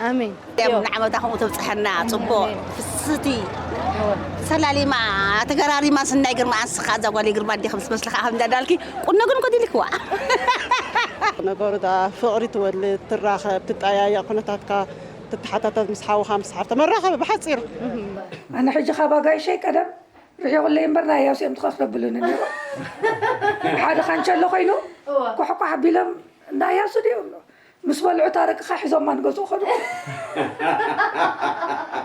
ኣሜን። ያም ንዓመታ ከምኡ ተብፅሐና። ፅቡቅ ፍስቲ ሰላሊማ ተገራሪማ ስናይ ግርማ ኣንስኻ እዛ ጓል ግርማ እንዲኻ ምስ መስልኻ ከም እንዳዳልኪ ቁኖ ግን ጎዲልክዋ። ነገሩ ዳ ፍቕሪ ትወልድ ትራኸብ ትጠያየቕ ኩነታትካ ትተሓታተት ምስ ሓውኻ ምስ ሓፍታ መራኸቢ ብሓፂሩ። ኣነ ሕጂ ካብ ኣጋይሸይ ቀደም ርሒቑለይ እምበር ናይ ያሱ እዮም ትኸፍለብሉኒ ነይሮም። ሓደ ካንቸሎ ኮይኑ ኳሕኳሕ ኣቢሎም ናይ ያሱ ድዮም ምስ በልዑ ታረቅኻ ሒዞማ ንገዝኡ ከዱ።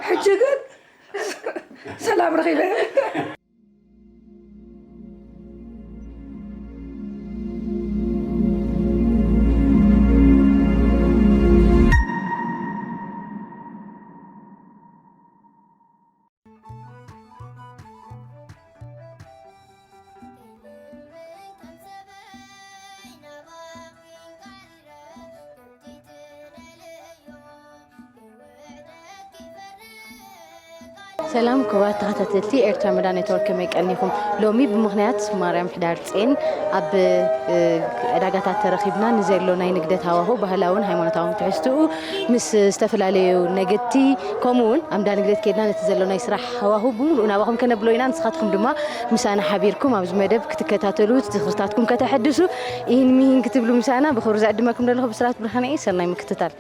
ሕጂ ግን ሰላም ረኺበ። ሰላም ክቡራት ተኸታተልቲ ኤርትራ መዳ ኔትወርክ፣ ከመይ ቀኒኹም? ሎሚ ብምኽንያት ማርያም ሕዳር ጼን ኣብ ዕዳጋታት ተረኺብና ንዘሎ ናይ ንግደት ሃዋሁ ባህላውን ሃይማኖታውን ትሕዝትኡ ምስ ዝተፈላለዩ ነገድቲ ከምኡ እውን ኣብ እንዳ ንግደት ከይድና ነቲ ዘሎ ናይ ስራሕ ሃዋሁ ብምሉኡ ናባኹም ከነብሎ ኢና። ንስኻትኩም ድማ ምሳና ሓቢርኩም ኣብዚ መደብ ክትከታተሉ ዝኽርታትኩም ከተሐድሱ ኢሂን ሚሂን ክትብሉ ምሳና ብኽብሪ ዝዕድመኩም ዘለኹ ብስራት ብርሃነ እየ። ሰናይ ምክትታል።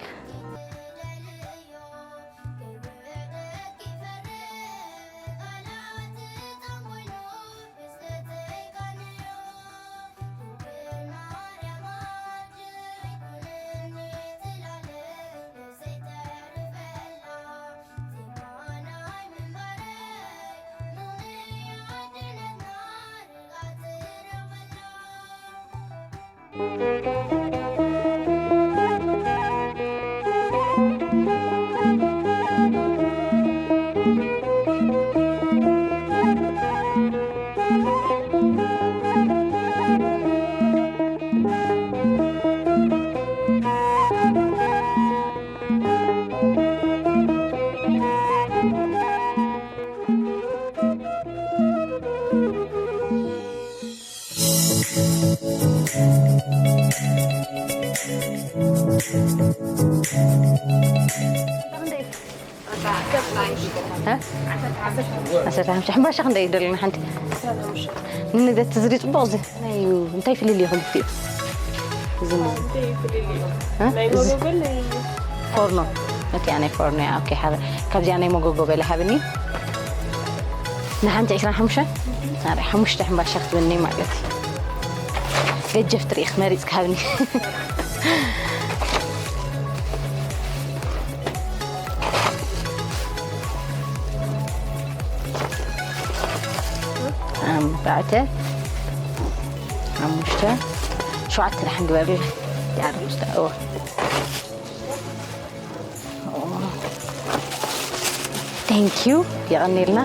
ዓሰርተ ሓሙሽተ ሕምባሻ ክንደይ እዩ ደለና ሓንቲ ንልደት ዝሪ ጽቡቕ እዚ ናይ እንታይ ፍልልዩ ክልቲኡ እዚ ፎርኖ እቲ ናይ ፎርኖ እያ። ኦኬ ሓበ ካብዚኣ ናይ መጎጎ በለ ሃብኒ ንሓንቲ ዕስራን ሓሙሽተን ኣረ ሓሙሽተ ሕምባሻ ክትብኒ ማለት እዩ። ገጀፍ ትርኢኽ መሪጽ ክሃብኒ ኣርባዕተ ሓሙሽተ ሸውዓተ ደሓን ግበሪ። ቴንኪዩ የቐኒልና።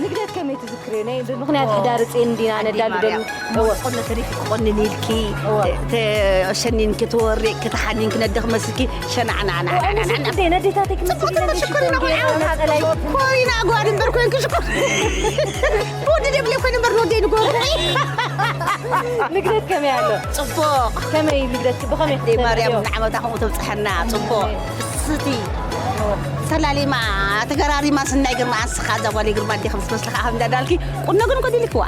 ንግደት ከመይ ትዝክርዮ ናይ ብምኽንያት ሕዳር ፅን እንዲና ነዳሉ ደሉ ቆነ ተሪፊ ክቆንን ኢልኪ ተሸኒንኪ ተወሪቅኪ ተሓኒንኪ ነደክ መስልኪ ሸናዕናዕናዕናዕናዕ ነዴታተይ ክመስል ኮሪና ጓል እምበር ኮይንኪ ሽኮር ወዲ ደብለ ኮይነ እምበር ንወደይ ንጎርኩ ንግደት ከመይ ኣሎ ፅቡቅ ከመይ ንግደት ብኸመይ ክትሰምዕዮ? ማርያም ንዓመታ ከምኡ ተብፅሐና ፅቡቅ ፍስቲ ሰላሊማ ተገራሪማ ስናይ ግርማ ኣንስኻ እዛ ጓል ግርማ እንዲኻ ምስ መስልኻ ከም እንዳዳልኪ ቁኖ ግን ጎዲልክዋ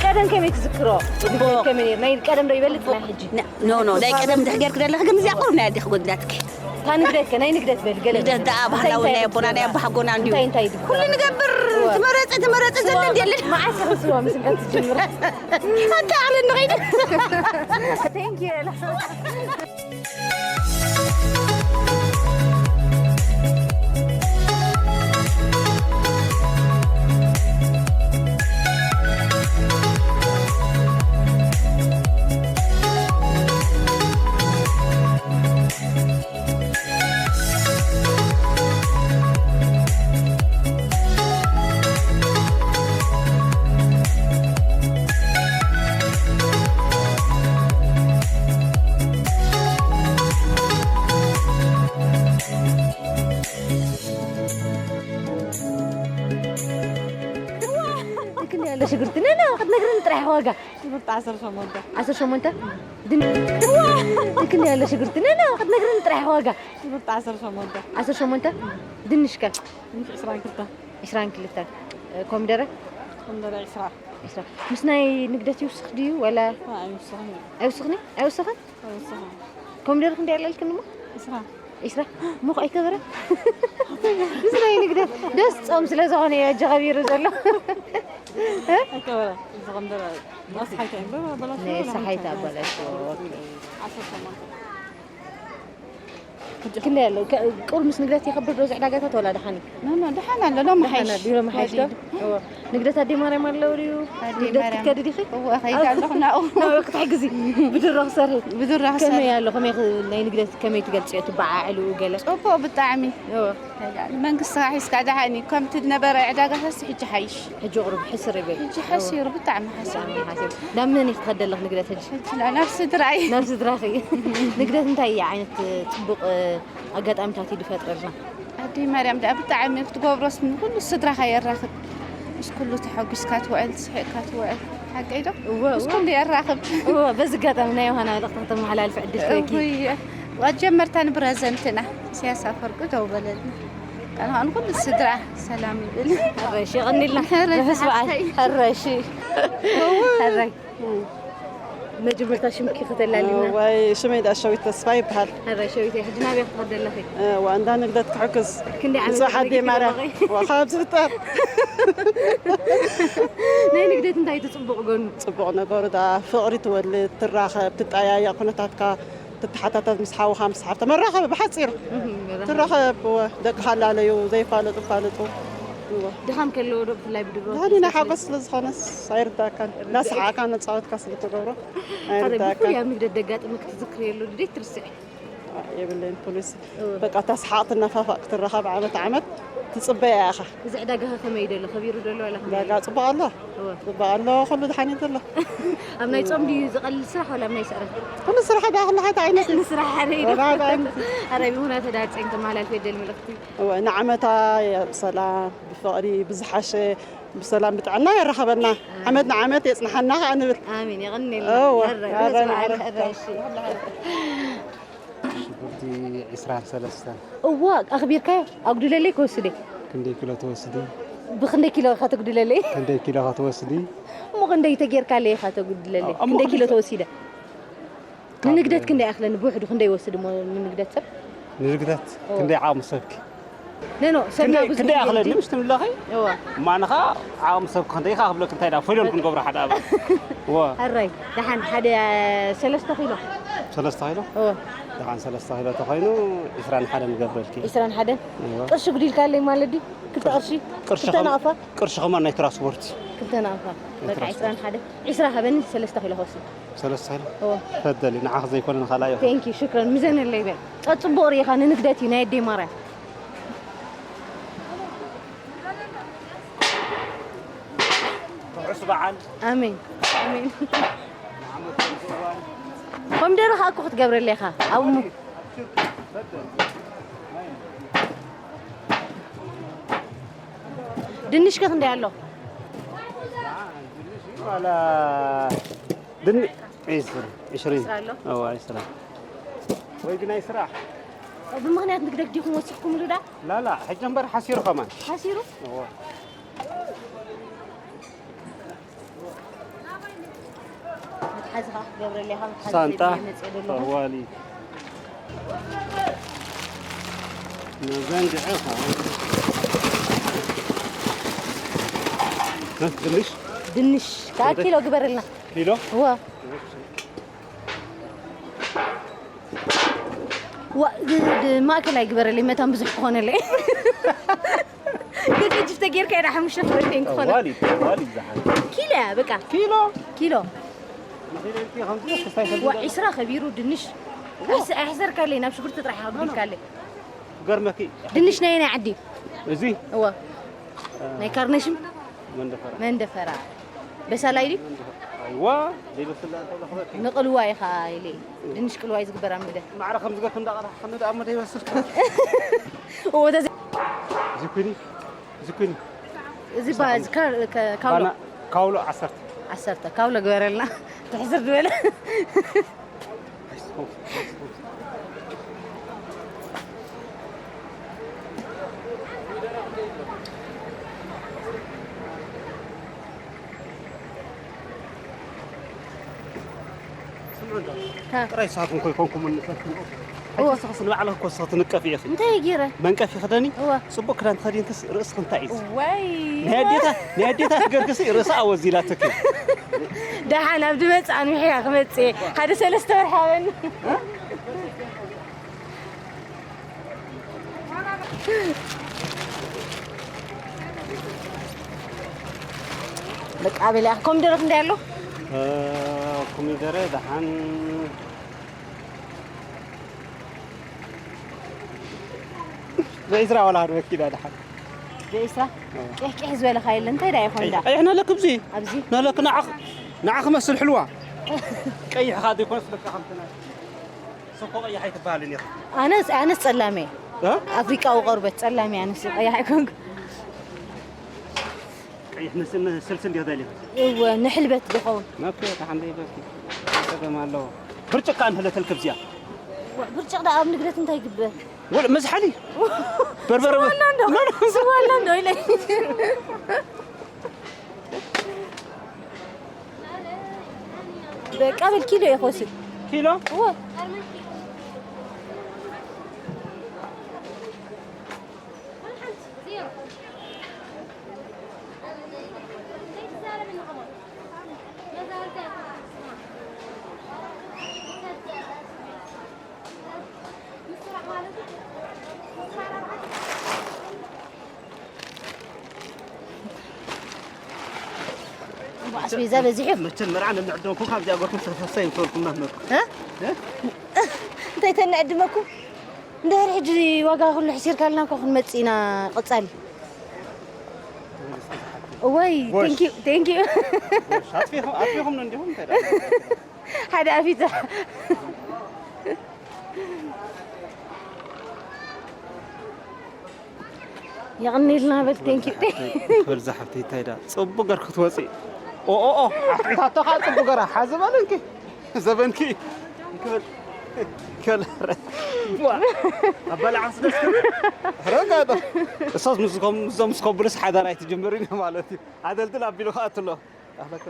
ቀደም ከመይ ትዝክሮ? ጽቡቕ። ከመይ ነይሩ? ናይ ቀደም ዶ ይበልጽ ናይ ሕጂ? ኖ ኖ ናይ ቀደም ድሕገርክ ዘለኺ ግን እዚኣ ቁሩብ ናይ ኣዴኺ ጎዲላትኪ እታ ንግደት ከ ናይ ንግደት በል ገለ ንግደት ደኣ ባህላዊ ናይ ኣቦና ናይ ኣባሓጎና እንድዩ እንታይ እንታይ ኩሉ ንገብር ትመረፂ ትመረፂ ዘለ እንድየለን መዓስ ስዋ ምስንቀት ትጅምር ኣታ ኣለ ንኸይድ Thank you. ሽጉርቲ ነና ክትነግረኒ ጥራሕ ዋጋ። ሽጉርቲ ዓሰርተ ሸሞንተ። ዓሰርተ ሸሞንተ? ድን-፣ ትክክል ያለ ሽጉርቲ ነና ክትነግረኒ ጥራሕ ዋጋ። ሽጉርቲ ዓሰርተ ሸሞንተ። ዓሰርተ ሸሞንተ? ድንሽ ከ? ድንሽ ዕስራን ክልተን። ዕስራን ክልተን። ኮሚደረ? ኮሚደረ ዕስራ። ዕስራ። ምስ ናይ ንግደት ይውስኽ ድዩ ወላ? ኣይውስኽን እዩ። ኣይውስኽን? ኣይውስኽን? ኣይውስኽን። ኮሚደረ ክንደይ ኣለልክን እሞ? ዕስራ። ዕስራ? ሙቕ ኣይከበረ? ምስ ናይ ንግደት ደስ ጾም ስለ ዝኾነ እዩ ሕጂ ከቢሩ ዘሎ። ኣይከበረ። እዚ ኮሚደረ ኣስሓይታ እዩ። በላ፣ በላ፣ ናይ በላ፣ ሰሓይታ በላ። ኣባላሽዎ። ኦኬ። ዓሰርተ ሸሞንተ። ክንደይ ኣሎ? ከ-፣ ቁር ምስ ንግደት ይኸብር ዶ እዚ ዕዳጋታት ወላ ደሓን እዩ? ኖ፣ ኖ፣ ደሓን ኣሎ። ሎሚ ደሓን ሓይሽ ኣሎ። ሎሚ ሓይሽ ዶ? ወዲዱ። እወ። ንግደት ኣደይ ማርያም ኣለዉ ድዩ? ኣደይ ንግደት ማርያም። ትከዲ ዲኺ? እወ፣ ከይደ ኣለኹ ናብኡ። ናብኡ ክትሕግዚ? ብድሮ ክሰርሒ? ብድሮ ክሰርሒ። ከመይ ኣሎ? ከመይ ኽ-፣ ናይ ንግደት ከመይ ትገልጽዮ? ትበዓዕሉ ገለ? ጽቡቕ ብጣዕሚ። እወ። መንግስቲ ሒዝካ ደሓን እዩ። ከምቲ ዝነበረ ዕዳጋታትስ ሕጂ ሓይሽ። ሕጂ ቁሩብ ሕስር ይብል። ሕጂ ሓሲሩ፣ ብጣዕሚ ሓሲሩ። ብጣዕሚ ሓሲሩ። ናብ መን ኢኺ ትኸዲ ኣለኺ ንግደት ሕጂ? ሕጂ ናብ፣ ናብ ስድራይ። ናብ ስድራኺ። ንግደት እንታይ ዓይነት ጽቡቕ ኣጋጣሚታት እዩ ዝፈጥረልና? ኣደይ ማርያም ደኣ ብጣዕሚ ክትገብሮስ ንኩሉ ስድራኻ የራኽብ። ምስ ኩሉ ተሐጒስካ ትውዕል፣ ስሒቕካ ትውዕል። ሓቀይ ዶ? እወ፣ ምስ እወ። ኩሉ የራኽብ። እወ፣ በዚ ኣጋጣሚ ናይ ዮሃና መልእኽቲ ከተመሓላልፊ ዕድል ክህበኪ። እወ፣ እየ። ዋት ጀመርታ ንብረዘንትና ኢሳያስ ኣፈወርቂ ደው በለልና። ቀንኻ ንኩሉ ስድራ ሰላም ይብል። ሕረሽ፣ የቐኒልና። ሕረሽ፣ ርሑስ በዓል። ሓፍተይ። ሕረሽ። ሕረይ። መጀመርታ ሽምኪ ከተላልና። እዋይ፣ ሽመይ ደኣ ሸዊት ተስፋ ይበሃል። ሕረይ፣ ሸዊተይ፣ ሕጂ ናበይ ክትኸዲ ኣለኺ? እዋ፣ እንዳ ንግደት ክሕግዝ። ክንደይ ዓመት ብፅሕ ኣደይ ኣለኪ ማርያም። ኣለኺ? ዋ፣ ካብ ዝፍጠር። ናይ ንግደት እንታይ እቲ ፅቡቕ ጎኑ? ፅቡቕ ነገሩ ደኣ ፍቕሪ ትወልድ፣ ትራኸብ፣ ትጠያየቕ ኩነታትካ ትተሓታተት ምስ ሓውኻ፣ ምስ ሓፍታ መራኸቢ ብሓፂሩ እህ፣ መራኸቢ። ትራኸብ፣ እወ፣ ደቅኻ ኣለለዩ፣ ዘይፋለጡ ፋለጡ። እወ። ድኻም ከለዎ ዶ ብፍላይ ብድሮ ድኻም ናይ ሓጎስ ስለ ዝኾነስ ኣይርዳእካን። እናሰሓቕካ እናተፃወትካ ስለ ትገብሮ ሓደ ኣይርዳእካን። ብፍሉይ ኣብ ንግደት ደጋጥመ ክትዝክርየሉ ድሌት ትርስዒ? የብለይን ፖሊሲ። እወ። በቃ እታ ሰሓቕ ትነፋፋቕ ክትራኸብ ዓመት ዓመት ትፅበያ ኢኻ። እዚ ዕዳጋ ከ ከመይ እዩ ዘሎ? ከቢሩ ዘሎ ዋላ ከመይ እዩ? ዕዳጋ ፅቡቕ ኣሎ። እወ። ፅቡቕ ኣሎ። ኩሉ ድሓን እዩ ዘሎ። ኣብ ናይ ጾም ድዩ ዝቐልል ስራሕ ዋላ ኣብ ናይ ስዕረት? ኩሉ ስራሕ ደኣ ኩሉ ሓደ ዓይነት እዩ። ኩሉ ስራሕ ሓደ እዩ። ኩሉ ሓደ ዓይነት እዩ። ኣረ፣ ብኹናተ ደኣ ጸይን ተመሓላልፊ የደል መልእኽቲ። እወ፣ ንዓመታ የ-፣ ብሰላም፣ ብፍቕሪ፣ ብዝሓሸ፣ ብሰላም፣ ብጥዕና የራኸበና። ኣሜን። ዓመት ንዓመት የጽንሓና ከኣ ንብል። ኣሜን። የቐንየልና። እወ፣ ኣረ፣ ኣረ፣ ኣረ፣ ኣረ፣ ኣረ፣ እሺ። ሽጉርቲ ዒስራን ሰለስተን። እዋ፣ ኣኽቢርካዮ? ኣጉድለለይ ክወስድ እየ። ክንደይ ኪሎ ትወስዲ? ብኽንደይ ኪሎ ኢኻ ተጉድለለይ? ክንደይ ኪሎ ኢኻ ትወስዲ? እሞ ክንደይ ተጌርካለይ ኢኻ ተጉድለለይ? እሞ ክንደይ ኪሎ ክንደይ ተወሲደ? ካብ ንንግደት ክንደይ ኣኽለኒ? ብውሕዱ ክንደይ ይወስድ እሞ ንንግደት ሰብ? ንንግደት እዎ። ክንደይ ዓቕሚ ሰብኪ? ኖ፣ ኖ፣ ሰብና ክንደይ፣ ብዙሕ ክንደይ እዩ ኣኽለኒ እንጂ። ምስ ትምለኺ? እዎ። እማ ንኻ ዓቕሚ ሰብኪ ክንደይ ኢኻ ክብለኪ እንታይ ደኣ ፈይዶም ክንገብሮ ሓደ ኣባል። እዎ። ሕራይ፣ ደሓን ሓደ ሰለስተ ኪሎ። ሰለስተ ኪሎ? እዎ። ደሓን ሰለስተ ኪሎ ተኾይኑ ዒስራን ሓደን ንገብረልኪ። ዒስራን ሓደን? እዎ። ቅርሺ ጉዲልካ ኣለይ ማለት ድዩ? ክልተ ቅርሺ? ቅርሺ ክልተ ከም-፣ ናቕፋ? ቅርሺ ከማን ናይ ትራንስፖርት። ክልተ ናቕፋ። ናይ በቃ ትራንስፖርት። ዒስራን ሓደን። ዒስራ ሃበኒ ሰለስተ ኪሎ ክወስድ። ሰለስተ ኪሎ? እዎ። ፈደሊ፣ ንዓኺ ዘይኮነ ንኻልኣይ ይኹን። ቴንኪ፣ ሽክረን። ምዘነለይ በል። ጸ-፣ ጽቡቕ ርኢኻ ንንግደት እዩ ናይ ኣደይ ማርያም። ርሑስ በዓል። ኣሜን። ኣሜን። ኮሚደረ ከኣ እኮ ክትገብረለይ ኢኻ። ኣብ እሞ ድንሽ ከ ክንደይ ኣሎ? ዋላ ድን-፣ ዒስራ፣ ዒስራ። ዒስራ ኣሎ? እዋ፣ ዒስራ። ወይ ግን ኣይ ስራሕ። ብምኽንያት ንግደት ዲኹም ወሲኽኩምሉ ዳ? ላላ፣ ሕጂ እምበር ሓሲሩ ከማን። ሓሲሩ? እዋ። መትሓዚ ኸዓ ክትገብረለይ ኢኻ፣ መትሓዚ ሳንጣ፣ ዘይብለይ መፅእ ደለኹ። ጠዋሊ። መዘንግዒ ኸዓ። እ፣ ድንሽ? ድንሽ፣ ከዓ ክንደይ? ኪሎ ግበረልና። ኪሎ? እዋ። ዋ፣ ድ-፣ ድ-፣ ማእከላይ ግበረለይ፣ መታን ብዙሕ ክኾነለይ። ገጀፍ ተጌርካ ኢና ሓሙሽተ ፍረተይን ክኾነ። ዋሊድ፣ ዋሊድ ዝሓል። ኪሎ እያ፣ በቃ። ኪሎ? ኪሎ። ንኺለንቲ ከምዚ ክስታይ ፈልጊ ዋ፣ ዒስራ ከቢሩ ድንሽ። ኣይስ-፣ ኣይሕዘርካለይ፣ ናብ ሽጉርቲ ጥራሕ ኣጉዲልካለይ። ገርመኪ። ድንሽ ናይ ናይ ዓዲ? እዚ? እዋ። ናይ ካርነሽም? መንደፈራ። መንደፈራ። በሳላይ ድዩ? ኣይዋ፣ ዘይበስል እንተሎ ክበኪ። ንቕልዋ ኢኻ ኢለ። ድንሽ ቅልዋ እዩ ዝግበር ኣብ ምግደ። ማዕረ ከም ዝገርኩ እንዳቐዳሕ ከነ ደኣ እሞ ዘይበስል። እዎ፣ ተዘ- ዝኩኒ፣ ዝኩኒ። እዚ ባ-፣ እዚ ካር-፣ ከ-፣ ካውሎ። ባና-፣ ካውሎ ዓሰርተ። ዓሰርተ ካውሎ ግበረልና። ትሕስር ዝበለ። ስምዑ እንዶ። ሃ። ጥራይ ንስኻትኩም እኮ ኣይኮንኩምን ንፈልኩም። እወ። ኣይተስኽስ ንባዕልኺ እኮ ንስኺ ትንቀፊ ኢኺ። እንታይ ገይረ? መንቀፊ ክደኒ? እወ። ጽቡቕ ክዳን ተኸዲንክስ ርእስኺ እንታይ እዩ? ዋይ። ናይ ኣዴታት፣ ናይ ኣዴታት ገርክሲ ርእሳ ኣወዚላትኪ። ደሓን ኣብ ድመጽእ ኣንዊሕያ ክመጽእ እየ። ሓደ ሰለስተ ወርሒ ሃበኒ። በቃ በላ። ኮሚደረ ክንደይ ኣሎ? እ፣ ኮሚደረ ደሓን ብዒስራ ዋላ ሃርበኪ ኢላ ደሓን። ብዒስራ? እ። ቅሕ ቅሕ ዝበለኻ የለ፣ እንታይ ደኣ ይኾን ቀይሕ፣ ደኣ? ቀይሕ ናለክ ኣብዚ። ኣብዚ? ናለክ ንዓኽ-፣ ንዓኽ መስል ሕልዋ። ቀይሕ ኻዲ ኮንስ በቃ ከምትና። ሶኮ ቀያሕ ኣይትበሃልን ኢኻ። ኣነስ፣ ኣነስ ጸላም እየ። እ? ኣፍሪቃዊ ቆርበት ጸላም እየ፣ ኣነስ ቀያሕ ኣይኮንኩ። ቀይሕ ንስ-፣ ንስልስል ድዮ ደልዮ? እወ፣ ንሕልበት ዝኸውን። መፍትሒ ሓንደይ በኪ። ጸገም ኣለዎ። ብርጭቅ ከኣ ንሕለተልክ ኣብዚኣ። ወ-፣ ብርጭቅ ደኣ ኣብ ንግደት እንታይ ይግበር? ወል-፣ መዝሓሊ። በርበረ ስዋ ኣሎ እንዶ? ኖ፣ ኖ። ስዋ ኣሎ እንዶ ኢለ። በቃ በል ኪሎ ይኸስል። ኪሎ? እወ። ኣስቤዛ በዚሑ። መቸም መርዓ ነንዕደኩም ካብዚኣ ገርኩም ሰሰሰ ይምሰልኩም ናትነኩም። እ? እ? እንታይ ተንዕድመኩም? እንድሕር ሕጂ ዋጋ ኩሉ ሕሲርካልና እኮ ክንመጽእ ኢና ቀጻሊ። እወይ፣ ጎሽ። Thank you, thank you። ጎሽ፣ ኣጥፊኹም፣ ኣጥፊኹም ነው እንዲሁም እንታይ ደኣ? ሓደ ኣፊዛ። የቕንይልና በል፣ thank you። በል ዝሓፍተይ እንታይ ደኣ? ጽቡቕ ገር ክትወጺ። ኦ፣ ኦ፣ ኦ፣ ኣፍሪታቶ ኸዓ ጽቡቕ ገራ። ሓዚ በል እንኪ። ዘበንኪ። እንክብል። ከለረ። ዋ። ኣባላዓስ ደስ ክብል። ረጋ ዶ። እሶስ ምስኮም፣ ምስዞም ምስ ኮብልስ ሓዳር ኣይትጅምርን እዩ ማለት እዩ። ኣደልድል ኣቢሉ ኸኣ ትሎ። ኣህለከ።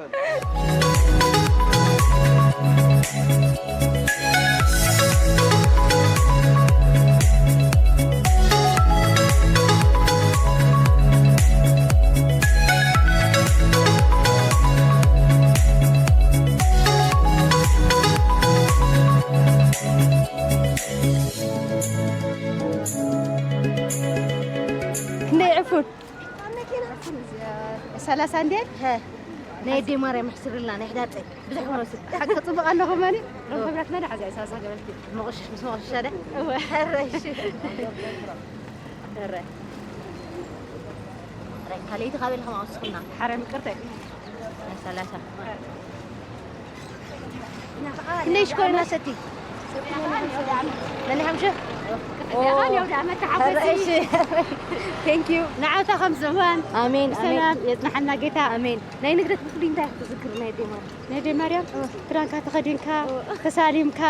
ክንደይ ዕፉን? ሰላሳ እንዴ? ሀ። ናይ ኣደይ ማርያም ኣሕስርልና፣ ናይ ሕዳርፀይ። ብዙሕ ክመሱ። ሓቂ ጽቡቕ ኣለኹም ኣኒ? ሎም ክብረትና ደሓ እዚኣ ሰላሳ ገበልኪ። መቑሽሽ ምስ መቑሽሽ ኣደ? እወ። ሕረሽ። ሕረ። ሕረ። ካልኣይቲ ካበይ ኢልኻ መቐስኹምና? ሓረ ምቅርተይ። ናይ ሰላሳ። ክንደይ ሽኮሪና ሰቲ? መን ሓምሸ? እዚኣ ኻል የውዳ መተሓፈሲ። ሕረ፣ እሺ። Thank you። ንዓውታ ከም ዝእዋን ኣሜን፣ ኣሜን። ብሰላም የጽንሓና ጌታ። ኣሜን። ናይ ንግደት ብፍሉይ እንታይ ክትዝክር ናይ ኣደይ ማርያም? ናይ ኣደይ ማርያም ክዳንካ ተኸዲንካ፣ ተሳሊምካ፣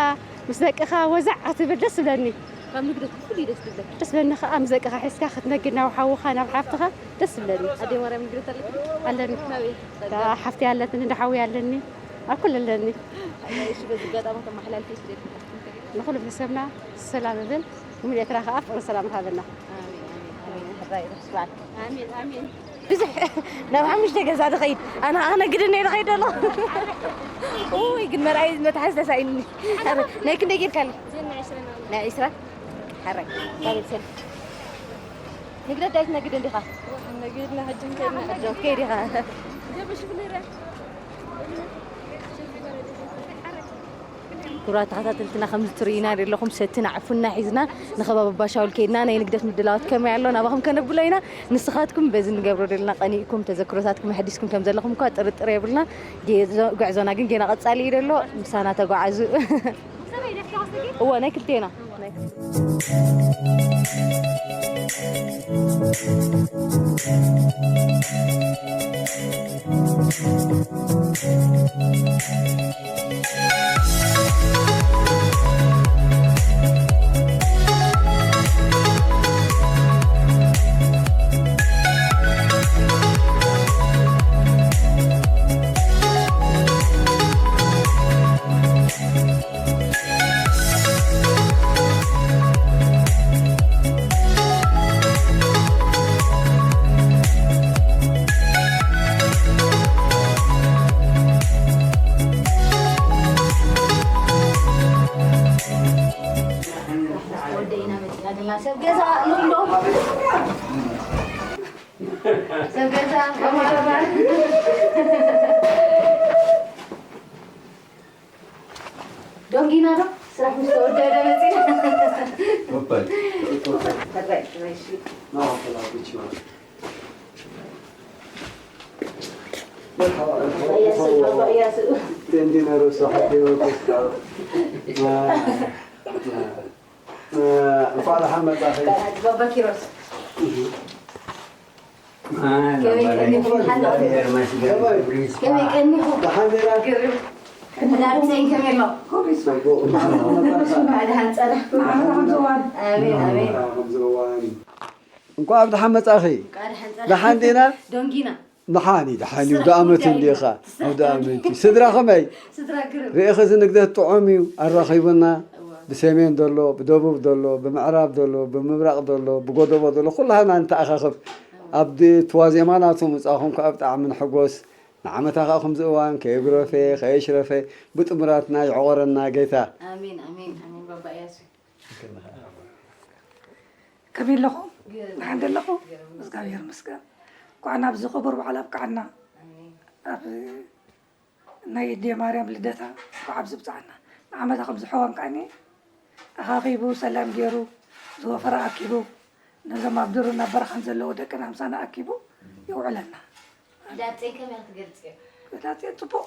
ምስ ደቅኻ ወዛዕ ክትብል ደስ ዝብለኒ። ካብ ንግደት ብፍሉይ ደስ ዝብለካ? ደስ ዝብለኒ ኸኣ ምስ ደቅኻ ሒዝካ ክትነግድ ናብ ሓውኻ፣ ናብ ሓፍትኻ ደስ ዝብለኒ። ኣደይ ማርያም ንግደት ኣለኪ? ኣለኒ። ናበይ? እታ ሓፍተይ ኣለትኒ፣ እንዳ ሓወይ ኣለኒ፣ ኣብ ኩሉ ኣለኒ። እሺ፣ በዚ ኣጋጣሚ ተመሓላልፊ እሺ፣ ንኹሉ ቤተሰብና ሰላም እብል፣ ንምልኤትና ኸኣ ፍቕሪ ሰላም ሃበና። ኣሜን፣ ኣሜን፣ ኣሜን። ሕራይ ርሑስ በዓል። ኣሜን፣ ኣሜን። ብዙሕ ናብ ሓሙሽተ ገዛ ዝኸይድ፣ ኣነ ኸኣ ክነግድ እየ ዝኸይድ ዘሎ። ኡይ፣ ግን መርኣይ መትሓዚ ተሳኢኑኒ። ናይ ክንደይ ጌርካሉ? ናይ ዒስራ። ሓራይ፣ ካብ ቤተሰብ። ንግደት ኣይትነግድን ዲኻ? ነጊድና ሕጂ እንከድና። ሕጂ ኦኬ ዲኻ? ክቡራት ተኸታተልትና፣ ከምዚ ትርእዩና ዘለኹም ሰቲ ንዓፉና ሒዝና ንኸባቢ ኣባሻውል ከይድና ናይ ንግደት ምድላዋት ከመይ ኣሎ ናባኹም ከነብሎ ኢና። ንስኻትኩም በዚ ንገብሮ ዘለና ቀኒእኩም ተዘክሮታትኩም ኣሕዲስኩም ከም ዘለኹም እኳ ጥርጥር የብልና። ጌዞ-፣ ጉዕዞና ግን ጌና ቀጻሊ እዩ ዘሎ። ምሳና ተጓዓዙ። እወ፣ ናይ ክልቴና። ናይ ክልቴና። ሰብ ገዛ፣ ዶንጊና ዶ? ስራሕ ምስ ተወደደ መፂና። እንኳዕ ደሓን መጻኺ። ባባ ኪሮስ። ከመይ ቀኒኹም? ከመይ ቀኒኹም? ደሓን ዲና? ግርም። ሕዳር ዜን ከመይ ኣሎ? ጽቡቕ። እንኳዕ ደሓን መጻኺ። እንኳዕ ደሓን ጸናሕኩም። ኣሜን፣ ኣሜን። እንኳዕ ደሓን መጻኺ። እንኳዕ ደሓን ጸናሕኩም። ደሓን ዲና? ዶንጊና። ደሓን እዩ፣ ደሓን እዩ። ስራሕ ኣውደ ዓመት ጉዳይ እንዲኻ፣ እዩ። ኣውደ ዓመት እዩ። ስድራ ከመይ? ስድራ ግርም። ርኢኺ፣ እዚ ንግደት ጥዑም እዩ፣ ኣራኺቡና። እወ። ብሰሜን ዘሎ፣ ብደቡብ ዘሎ፣ ብምዕራብ ዘሎ፣ ብምብራቕ ዘሎ፣ ብጎደቦ ዘሎ፣ ኩላህና ንተኣኻኸብ። እወ። ኣብ ድ-፣ እቲ ዋዜማ ናቱ ምጻኹም ከኣ ብጣዕሚ ንሕጎስ። ንዓመታ ከኣ ከምዚ እዋን ከየጉረፈ፣ ከየሽረፈ፣ ብጥሙራትና ይዕቆረና ጌታ። ኣሜን፣ ኣሜን፣ ኣሜን። ባባ እያሱ። ከመይ ኣለኹም? ደሓን ዶ ኣለኹም? እግዚኣብሔር ይመስገን። እንኳዕ ናብዚ ክቡር በዓል ኣብቅዓና። ኣብ ናይ ኣደይ ማርያም ልደታ እንኳዕ ኣብዚ ብፅዓና። ንዓመታ ከምዚ ሕዋን ከዓኒ ኣኻኺቡ፣ ሰላም ገይሩ፣ ዝወፈረ ኣኪቡ፣ ነዞም ኣብ ዱርን ኣብ በረኻን ዘለዉ ደቅና ምሳና ኣኪቡ የውዕለና። ሕዳር ዜን ከመይ ክትገልፅዮ? ሕዳር ዜን ፅቡቕ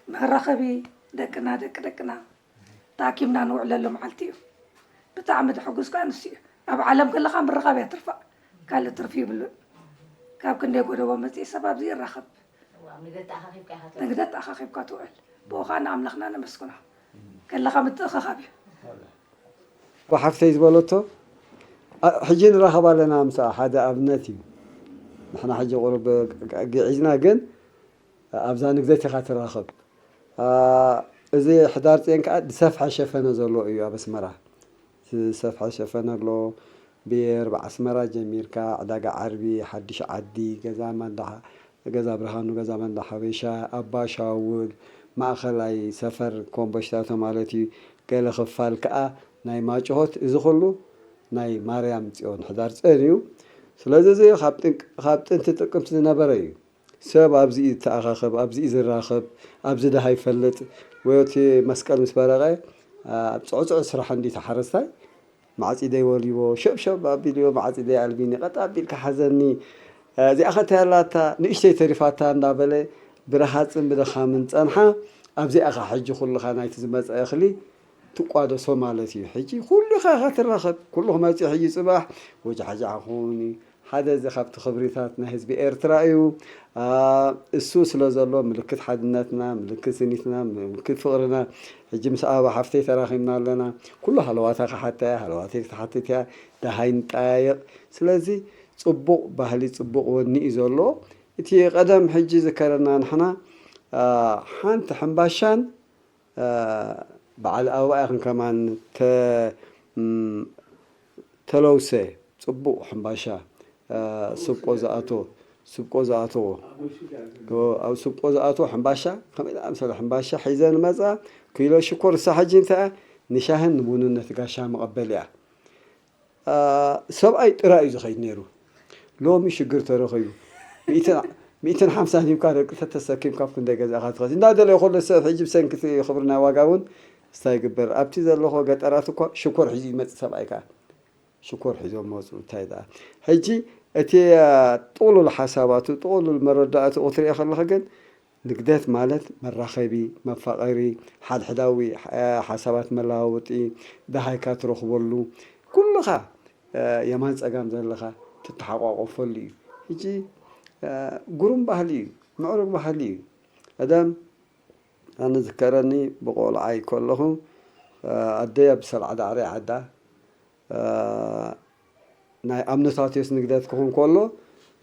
መራኸቢ ደቅና፣ ደቂ ደቅና ተኣኪብና ንውዕለሉ መዓልቲ እዩ። ብጣዕሚ ዘሐጉስ ከኣ ንሱ እዩ። ኣብ ዓለም ከለኻ ምርኻብ እያ ትርፋ፣ ካልእ ትርፊ ይብሉን። ካብ ክንደይ ጎደቦ መጺኡ ሰብ ኣብዚ ይራኸብ። እዋ፣ ኣብ ንግደት ተኣኻኺብካ ኢኻ ትውዕል። ንግደት ተኣኻኺብካ ትውዕል። ብኡ ኸኣ ንኣምላኽና ነመስግኖ። ከለኻ ምትእኽኻብ እዩ። ብሓፍተይ ዝበለቶ፣ ኣ-፣ ሕጂ ንራኸብ ኣለና ምስኣ፣ ሓደ ኣብነት እዩ። ንሕና ሕጂ ቁሩብ ግ-፣ ግ-፣ ግዒዝና፣ ግን ኣብዛ ንግደት ኢኻ ትራኸብ። ኣ፣ እዚ ሕዳር ጼን ከኣ ዝሰፍሐ ሸፈነ ዘሎ እዩ ኣብ ኣስመራ። ዝሰፍሐ ሸፈነ ኣሎ። ብየር፣ ብዓስመራ ጀሚርካ፣ ዕዳጋ ዓርቢ፣ ሓድሽ ዓዲ፣ ገዛ ማንዳ፣ ገዛ ብርሃኑ፣ ገዛ ማንዳ ሓበሻ፣ ኣባ ሻውል፣ ማእኸላይ ሰፈር ኮምቦሽታቶ ማለት እዩ። ገለ ክፋል ከኣ ናይ ማጭሆት፣ እዚ ኩሉ ናይ ማርያም ጽዮን ሕዳር ጼን እዩ። ስለዚ እዚ ካብ ጥንቅ-፣ ካብ ጥንቲ ጥቅምቲ ዝነበረ እዩ። ሰብ ኣብዚ እዩ ዝተኣኻኸብ፣ ኣብዚ እዩ ዝራኸብ፣ ኣብዚ ደሃይ ይፈልጥ። ወይ እቲ መስቀል ምስ በረቐ፣ ኣብ ጽዑጽዑ ስራሕ እንዲ ተሓረስታይ፣ ማዕጺደይ ወልይዎ፣ ሸብሸብ ኣቢልዮ፣ ማዕጺደይ ኣልቢኒ፣ ቀጥ ኣቢልካ ሓዘኒ። እዚኣ ኸ እንታይ ኣላታ? ንእሽተይ ተሪፋታ እንዳበለ፣ ብረሃጽን ብድኻምን ጸንሓ። ኣብዚኣ ኸ ሕጂ ኩልኻ ናይቲ ዝመጸ እኽሊ ትቋደሶ ማለት እዩ። ሕጂ ኩሉ ኢኻ ኢኻ ትራኸብ፣ ኩሉ ክመጽእ ሕጂ ጽባሕ ወጃሕጃሕ ክኸውን እዩ። ሓደ እዚ ካብቲ ክብሪታት ናይ ህዝቢ ኤርትራ እዩ። ኣ፣ እሱ ስለ ዘሎ ምልክት ሓድነትና፣ ምልክት ስኒትና፣ ምልክት ፍቕርና። ሕጂ ምስ ኣበባ ሓፍተይ ተራኺብና ኣለና። ኩሉ ሃለዋታ ክሓታ እያ፣ ሃለዋተይ ክትሓትት እያ፣ ደሃይ ንጠያየቕ። ስለዚ ጽቡቕ ባህሊ፣ ጽቡቕ ወኒ እዩ ዘሎ። እቲ ቀደም ሕጂ ዝከረና ንሕና፣ ኣ፣ ሓንቲ ሕምባሻን እ፣ በዓል ኣበባ ኢኽን ከማን ተ-፣ እም፣ ተለውሰ፣ ጽቡቕ ሕምባሻ፣ እ፣ ስብቆ ዝኣቶ፣ ስብቆ ዝኣተዎ። ኦ፣ ኣብ ስብቆ ዝኣተዎ ሕምባሻ፣ ከመይ ደኣ ምሰለ ሕምባሻ ሒዘ ንመጻ፣ ኪሎ ሽኮር፣ እሳ ሕጂ እንታይ እያ? ንሻህን ንቡንን ነቲ ጋሻ መቐበሊ እያ። ኣ፣ ሰብኣይ ጥራይ እዩ ዝኸይድ ነይሩ። ሎሚ ሽግር ተረኺቡ። ሚእትን፣ ሚእትን ሓምሳን ሂብካ ደቂ ተተሰኪምካ ኣብ ክንደይ ገዛኻ ትኸድ። እንዳደለየ ከሎ ሰብ ሕጂ ብሰንኪ እቲ ክብሪ ናይ ዋጋ እውን እስታይ ይግበር። ኣብቲ ዘለኹ ገጠራት እኳ ሽኮር ሒዙ ይመጽእ ሰብኣይ ከኣ። ሽኮር ሒዞም መጹ። እንታይ ደኣ። ሕጂ እቲ፣ ኣ፣ ጥቕሉል ሓሳባቱ፣ ጥቕሉል መረዳእትኡ ክትሪኦ ከለኻ ግን ንግደት ማለት መራኸቢ፣ መፋቐሪ፣ ሓድሕዳዊ፣ እ፣ ሓሳባት መለዋወጢ፣ ደሃይካ ትረኽበሉ፣ ኩልኻ፣ እ፣ የማን ጸጋም ዘለኻ ትተሓቋቆፈሉ እዩ። ሕጂ፣ እ፣ ግሩም ባህሊ እዩ፣ ምዕሩግ ባህሊ እዩ። ቀደም ኣነ ዝከረኒ ብቆልዓይ ከለኹ፣ እ፣ ኣደይ ኣብ ሰልዓ ዳዕሮ እያ ዓዳ። እ፣ ናይ ኣምነታትዮስ ንግደት ክኹን ከሎ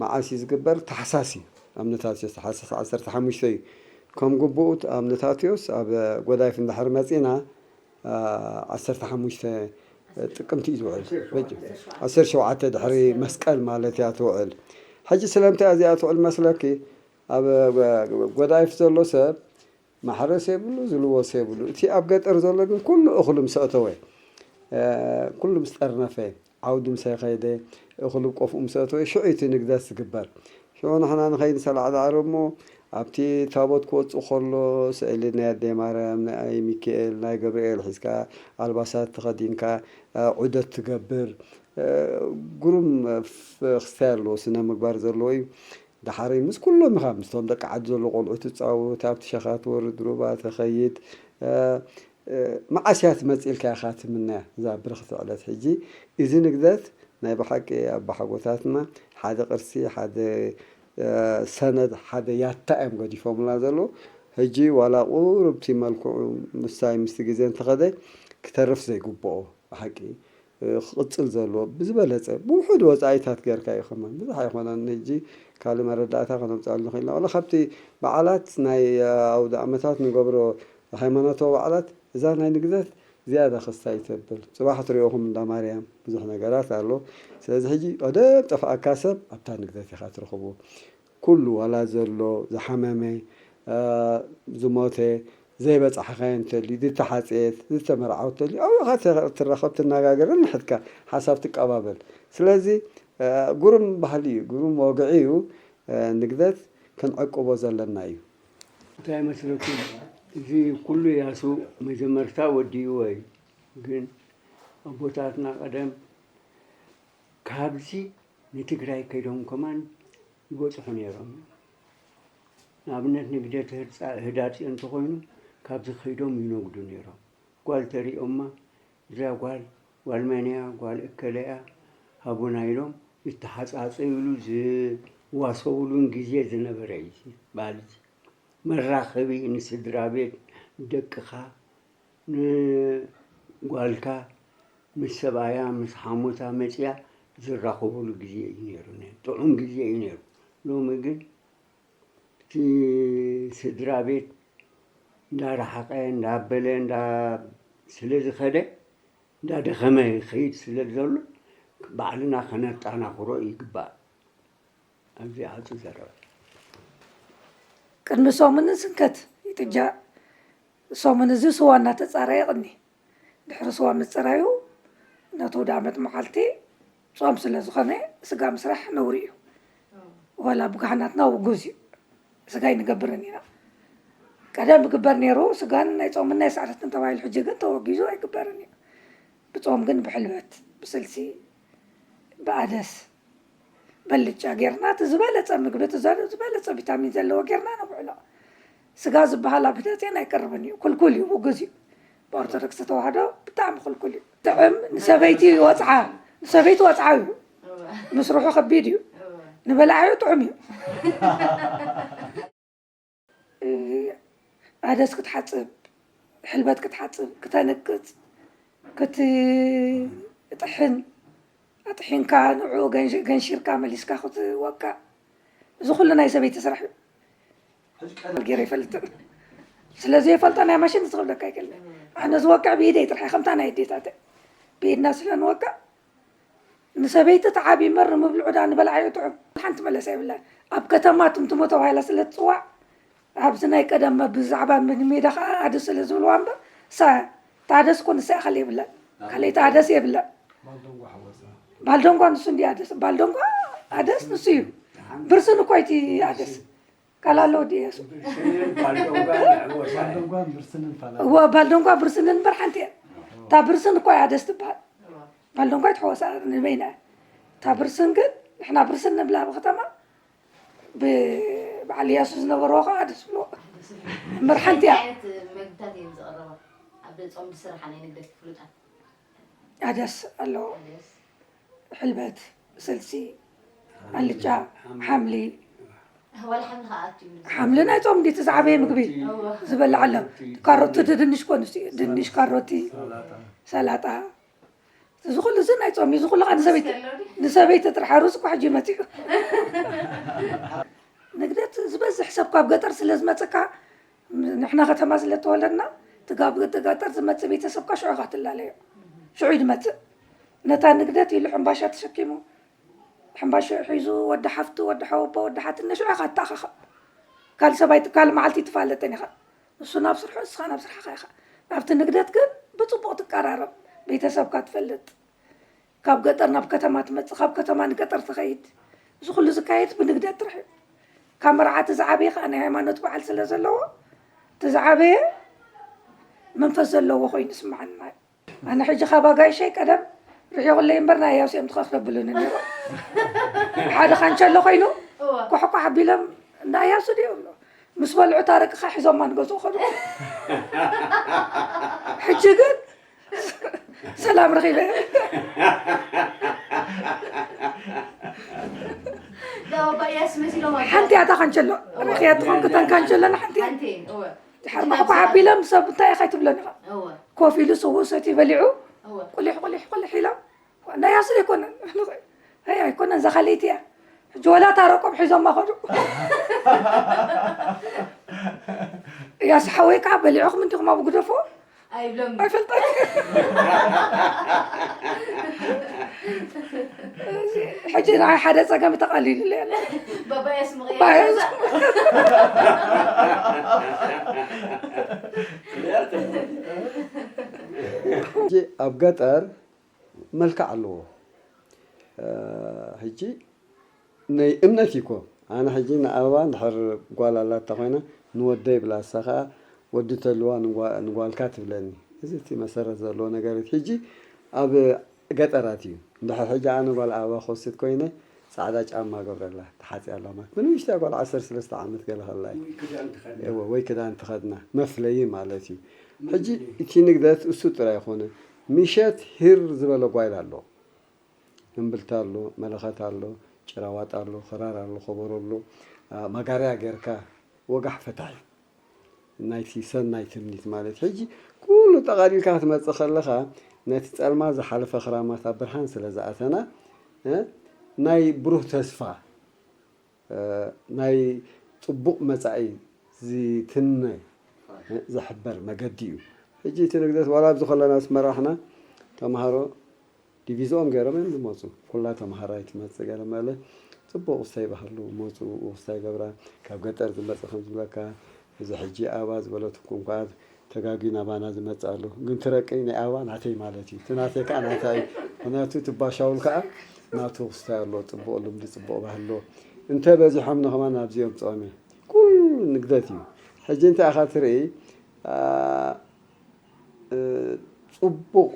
መዓስ እዩ ዝግበር? ታሕሳስ እዩ። ኣምነታትዮስ ታሕሳስ ዓሰርተ ሓሙሽተ እዩ። ከም ግቡኡ ኣምነታትዮስ ኣብ ጎዳይፍ እንድሕር መጺና፣ እ፣ ዓሰርተ ሓሙሽተ ጥቅምቲ እዩ ዝውዕል። በጅ-፣ ዓሰርተ ሸውዓተ ድሕሪ መስቀል ማለት እያ ትውዕል። ሕጂ ስለምንታይ እዚኣ ትውዕል መስለኪ? ኣብ ጎ-፣ ጎዳይፍ ዘሎ ሰብ ማሕረስ የብሉ፣ ዝልወስ የብሉ። እቲ ኣብ ገጠር ዘሎ ግን ኩሉ እኽሉ ምስ ኣተወ፣ እ፣ ኩሉ ምስ ጠርነፈ፣ ዓውዲ ምሰ ከይደ፣ እኽሉ ቆፍኡ ምስ ኣተወ፣ ሽዑ እቲ ንግደት ዝግበር። ሽዑ ንሕና ንኸይድ ንሰላዕ ዳዕሮ እሞ፣ ኣብቲ ታቦት ክወጽእ ከሎ፣ ስእሊ ናይ ኣደይ ማርያም፣ ናይ ሚካኤል፣ ናይ ገብርኤል ሒዝካ፣ ኣልባሳት ተኸዲንካ፣ እ፣ ዑደት ትገብር። እ፣ ግሩም፣ እ፣ ፍ-፣ ክስታይ ኣለዎ፣ ስነ ምግባር ዘለዎ እዩ። ደሓረይ ምስ ኩሎም ኢኻ፣ ምስቶም ደቂ ዓዲ ዘሎ ቆልዑ ትጻወት፣ ኣብቲ ሸኻ ትወርድ፣ ሩባ ትኸይድ። እ፣ እ፣ መዓስ እያ ትመጽእ ኢልካ ኢኻ ትምነያ፣ እዛ ብርኽቲ ዕለት። ሕጂ እዚ ንግደት ናይ ብሓቂ ኣባሓጎታትና ሓደ ቅርሲ፣ ሓደ፣ እ፣ ሰነድ፣ ሓደ ያታ እዮም ገዲፎምልና ዘለዉ። ሕጂ ዋላ ቁሩብ እቲ መልክዑ ምሳይ ምስቲ ግዜ እንተኸደ ክተርፍ ዘይግብኦ ብሓቂ፣ እ፣ ክቕጽል ዘለዎ ብዝበለጸ ብውሑድ ወጻኢታት ጌርካ እዩ። ከማን ብዙሕ ኣይኮነን። ሕጂ ካልእ መረዳእታ ከነምጽኣሉ ንኽእል ኢና። ዋላ ካብቲ በዓላት ናይ፣ እ፣ ኣውደ ዓመታት ንገብሮ ሃይማኖታዊ በዓላት እዛ ናይ ንግደት ዝያዳ ክስታይ ተብል። ጽባሕ ትሪኦኹም እንዳ ማርያም ብዙሕ ነገራት ኣሎ። ስለዚ ሕጂ ቀደም ጠፍኣካ ሰብ ኣብታ ንግደት ኢኻ ትረኽቦ። ኩሉ ዋላ ዘሎ ዝሓመመ፣ እ፣ ዝሞተ፣ ዘይበጻሕኻዮ እንተልዩ፣ ዝተሓጽየት፣ ዝተመርዓወት እንተልዩ፣ ኣብኡ ኢኻ ተ-፣ ትራኸብ፣ ትነጋገር፣ ንሕድካ ሓሳብ ትቀባበል። ስለዚ፣ እ፣ ግሩም ባህሊ እዩ፣ ግሩም ወግዒ እዩ። እ፣ ንግደት ክንዕቅቦ ዘለና እዩ። እንታይ መስለኩም፣ እዚ ኩሉ ያሱ መጀመርታ ወዲእዎ እዩ። ግን ኣቦታትና ቀደም ካብዚ ንትግራይ ከይዶም ከማን ይበጽሑ ነይሮም። ንኣብነት ንግደት ህርጻ-፣ ህዳርጺ እንተኾይኑ ካብዚ ከይዶም ይነግዱ ነይሮም። ጓል ተሪኦማ፣ እዛ ጓል፣ ጓል መን እያ፣ ጓል እከለ እያ፣ ሃቡና ኢሎም ይተሓጻጸዩሉ ዝዋሰቡሉን ግዜ ዝነበረ እዩ እዚ ባህሊ እዚ። መራኸቢ ንስድራ ቤት፣ ደቅኻ፣ ንጓልካ፣ ምስ ሰብኣያ፣ ምስ ሓሞታ መጽያ ዝራኸቡሉ ግዜ እዩ ነይሩ። ጥዑም ግዜ እዩ ነይሩ። ሎሚ ግን እቲ ስድራ ቤት እንዳረሓቐ፣ እንዳበለ፣ እንዳ-፣ ስለ ዝኸደ፣ እንዳደኸመ ይኸይድ ስለ ዘሎ፣ ባዕልና ከነጣናኽሮ ይግባእ። ኣብዚ ዓጹ ዘረባ። ቅድሚ ሰሙን ዝንከት ይጥጃ፣ ሰሙን እዚ ስዋ እናተጻረየ ይቕኒ። ድሕሪ ስዋ ምጽራዩ፣ ነቲ ኣውደ ዓመት መዓልቲ ጾም ስለ ዝኾነ፣ ስጋ ምስራሕ ነውሪ እዩ። ዋላ ብካህናትና ውጉዝ እዩ። ስጋ ኣይንገብርን ኢና። ቀደም ይግበር ነይሩ፣ ስጋን ናይ ጾምን ናይ ስዕረትን ተባሂሉ፣ ሕጂ ግን ተወጊዙ ኣይግበርን እዩ። ብጾም ግን ብሕልበት፣ ብስልሲ፣ ብኣደስ፣ በልጫ ጌርና፣ እቲ ዝበለጸ ምግቢ፣ እቲ ዘ-፣ ዝበለጸ ቪታሚን ዘለዎ ጌርና ነብዕሎ። ስጋ ዝበሃል ኣብ ቤተክርስትያን ኣይቀርብን እዩ፣ ክልኩል እዩ፣ ውጉዝ እዩ። ብኦርቶዶክስ ተዋህዶ ብጣዕሚ ክልኩል እዩ። ጥዕም ንሰበይቲ ወጽዓ፣ ንሰበይቲ ወጽዓ እዩ። ምስርሑ ከቢድ እዩ። ንበላዓዩ ጥዑም እዩ። እ፣ ኣደስ ክትሓጽብ፣ ሕልበት ክትሓጽብ፣ ክተንቅጽ፣ ክትጥሕን፣ ኣጥሒንካ ንዕኡ ገንሽ-፣ ገንሺርካ መሊስካ ክትወቅዕ፣ እዚ ኩሉ ናይ ሰበይቲ ስራሕ እዩ። ገይረ ይፈልጥን። ስለ ዘይፈልጦ ናይ ማሽን ዝኽብለካ ኣይክእልን። ኣነ ዝወቅዕ ብኢደይ ጥራሕ፣ ከምታ ናይ ኣዴታተይ ብኢድና ስለ ንወቅዕ፣ ንሰበይቲ ተዓቢ እምበር ንምብልዑ ደኣ ንበላዓዮ ጥዑም። ሓንቲ መለሳ የብላን። ኣብ ከተማ ትምትሞ ተባሂላ ስለ ትጽዋዕ፣ ኣብዚ ናይ ቀደም ብዛዕባ ሜዳ ኸዓ ኣደ ስለ ዝብልዋ እምበር፣ እሳ እታ ኣደስ እኮ ንሳ እያ፣ ካልእ የብላን። ካልኣይቲ ኣደስ የብላን። ባልደንጓ ንሱ እንዲ ኣደስ። ባልደንጓ ኣደስ ንሱ እዩ። ብርስን እኮ እቲ ኣደስ። ካልእ ኣሎ ወዲ እያሱ። ባልደንጓን ብርስንን ፋላ። እወ፣ ባልደንጓ ብርስንን እምበር ሓንቲ እያ። እታ ብርስን እኮ እያ ኣደስ ትበሃል። ባልደንጓ ይትሕወሳ ንበይና እያ። እታ ብርስን ግን ንሕና ብርስን ንብላ ብከተማ፣ ብ-፣ በዓል እያሱ ዝነበርዎ ከዓ ኣደስ ብልዎ። እምበር ሓንቲ እያ። እንታይ ዓይነት መግብታት እዮም ዝቕረባ? ኣብ ጾም ዝስራሓ ናይ ንግደት ፍሉጣት? ኣደስ ኣለዎ። ኣደስ። ሕልበት፣ ስልሲ፣ ኣልጫ፣ ሓምሊ። ዋላ ሓምሊ ከዓ ኣትዩ። ሓምሊ ናይ ጾም እንዴት ዝዓበየ ምግቢ እወ። ዝበልዕ ኣሎ። ካሮት፣ ድንሽ ኮን፣ ድንሽ፣ ካሮቲ፣ ሰላጣ። እዚ ኩሉ እዚ ናይ ጾም እዩ። እዚ ኩሉ ከዓ ንሰበይቲ፣ ንሰበይቲ ጥራሕ። ሩዝ እኮ ሕጂ መፂኡ። ንግደት ዝበዝሕ ሰብ ካብ ገጠር ስለ ዝመፀካ፣ ንሕና ከተማ ስለ ተወለድና፣ እቲ ካብ ገጠር ዝመፅእ ቤተሰብካ ሽዑ ኢኻ ትላለዮ። ሽዑ እዩ ዝመፅእ። ነታ ንግደት ኢሉ ሕምባሻ ተሸኪሙ፣ ሕምባሻ ሒዙ፣ ወዲ ሓፍቱ፣ ወዲ ሓወቦ፣ ወዲ ሓትነ ሽዑ ኢኻ ትተኣኻኸብ። ካልእ ሰብኣይ፣ ካልእ መዓልቲ ኣይትፋለጥን ኢኻ። ንሱ ናብ ስርሑ፣ ንስኻ ናብ ስራሕኻ ኢኻ። ኣብቲ ንግደት ግን ብፅቡቕ ትቀራረብ፣ ቤተሰብካ ትፈልጥ። ካብ ገጠር ናብ ከተማ ትመጽእ፣ ካብ ከተማ ንገጠር ትኸይድ። እዚ ኩሉ ዝካየድ ብንግደት ጥራሕ እዩ። ካብ መርዓ እቲ ዝዓበየ ከኣ ናይ ሃይማኖት በዓል ስለ ዘለዎ፣ እቲ ዝዓበየ መንፈስ ዘለዎ ኮይኑ ይስምዓና። ኣነ ሕጂ ካብ ኣጋይሸይ ቀደም ርሒቑለይ እምበር፣ ናይ ኣያብስ እዮም ትኸፍለብሉኒ ነይሮም። ሓደ ካንቸሎ ኮይኑ እወ። ኳሕኳሕ ኣቢሎም፣ "እንዳ ኣያብስ ድዩ?" ይብሉ። ምስ በልዑ፣ ታረቅኻ ሒዞማ ንገዝኡ ከዱ። ሕጂ ግን ሰላም ረኺበ። ዳ ባባ እያስ መሲሎም ኣለዉ። ሓንቲ እያ እታ ካንቸሎ። ረኺያ ትኾን ክተን ካንቸሎና ሓንቲ እያ። ሓንቲ እየን፣ እወ። ድሓር ኳሕኳሕ ኣቢሎም፣ ሰብ እንታይ ኢኻ ኣይትብሎን ኢኻ። እወ። ኮፍ ኢሉ ስውኡ ሰትዩ በሊዑ፣ እወ። ቁሊሕ ቁሊሕ ቁሊሕ ኢሎም፣ "እንዳ ኣያብስ ኣይኮነን?" "ኣይ ኣይኮነን፣ እዛ ካልኣይቲ እያ." ሕጂ ወላ ታረቆም ሒዞማ ከዱ። እያስ ሓወይ ከዓ፣ "በሊዕኹም እንዲኹም ኣብ ግደፎ?" ኣይብሎም። ኣይፈልጠን። ሕጂ ንዓይ ሓደ ጸገም ተቐሊሉለይ ኣሎ። ባባያስ ምቕያር ባባያስ። ሕጂ ኣብ ገጠር መልክዕ ኣለዎ። ሕጂ ናይ እምነት እዩ እኮ። ኣነ ሕጂ ንኣበባ እንድሕር ጓል ኣላታ ኮይና፣ "ንወደይ" ብላ፣ እሳ ኸኣ ወዲ ተልዋ ንጓ-፣ ንጓልካ ትብለኒ። እዚ እቲ መሰረት ዘለዎ ነገር እዩ። ሕጂ ኣብ ገጠራት እዩ። እንድሕር ሕጂ ኣነ ጓል ኣበባ ክወስድ ኮይነ፣ ጻዕዳ ጫማ ገብረላ፣ ተሓጽያ ኣላ ማለት። ብንእሽተያ ጓል ዓሰርተ ሰለስተ ዓመት ገለ ከላ እዩ። ወይ ክዳን ትኸድና። እወ፣ ወይ ክዳን ትኸድና። መፍለዪ ማለት እዩ። ሕጂ እቲ ንግደት እሱ ጥራይ ኣይኮነን። ምሸት ሂር ዝበለ ጓይላ ኣሎ። እምብልታ ኣሎ፣ መለኸት ኣሎ፣ ጭራዋጥ ኣሎ፣ ክራር ኣሎ፣ ከበሮ ኣሎ፣ አ፣ ማጋርያ ጌርካ ወጋሕ ፈታሕ እዩ። ናይቲ ሰናይ ትምኒት ማለት። ሕጂ ኩሉ ጠቓሊልካ ክትመጽእ ከለኻ፣ ነቲ ጸልማት ዝሓለፈ ክራማት ኣብ ብርሃን ስለ ዝኣተና፣ እ፣ ናይ ብሩህ ተስፋ፣ እ፣ ናይ ጽቡቕ መጻኢ ዝትነ፣ እ፣ ዝሕበር መገዲ እዩ። ሕጂ እቲ ንግደት ዋላ ኣብዚ ከለና ዝመራሕና ተምሃሮ ዲቪዝኦም ገይሮም እዮም ዝመፁ። ኩላ ተምሃራይ ትመፅእ ገለ መለ ፅቡቕ ውስታይ ባህሉ መፁ፣ ውስታይ ገብራ። ካብ ገጠር ዝመፀ ከም ዝብለካ፣ እዚ ሕጂ ኣበባ ዝበለትኩም ከዓ ተጋግዩ ናባና ዝመፅእ ኣሎ። ግን ትረቀይ ናይ ኣበባ ናተይ ማለት እዩ። እቲ ናተይ ከዓ ናታ እዩ። ምክንያቱ እቲ ባሻውል ከዓ ናቱ ውስታይ ኣሎ፣ ፅቡቕ ልምዲ፣ ፅቡቕ ባህሊ ኣሎ። እንተ በዚሖም ንኸማን ናብዚ እዮም ፅኦሚ። ኩሉ ንግደት እዩ። ሕጂ እንታይ ኢኻ ትርኢ? አ፣ እ፣ ጽቡቕ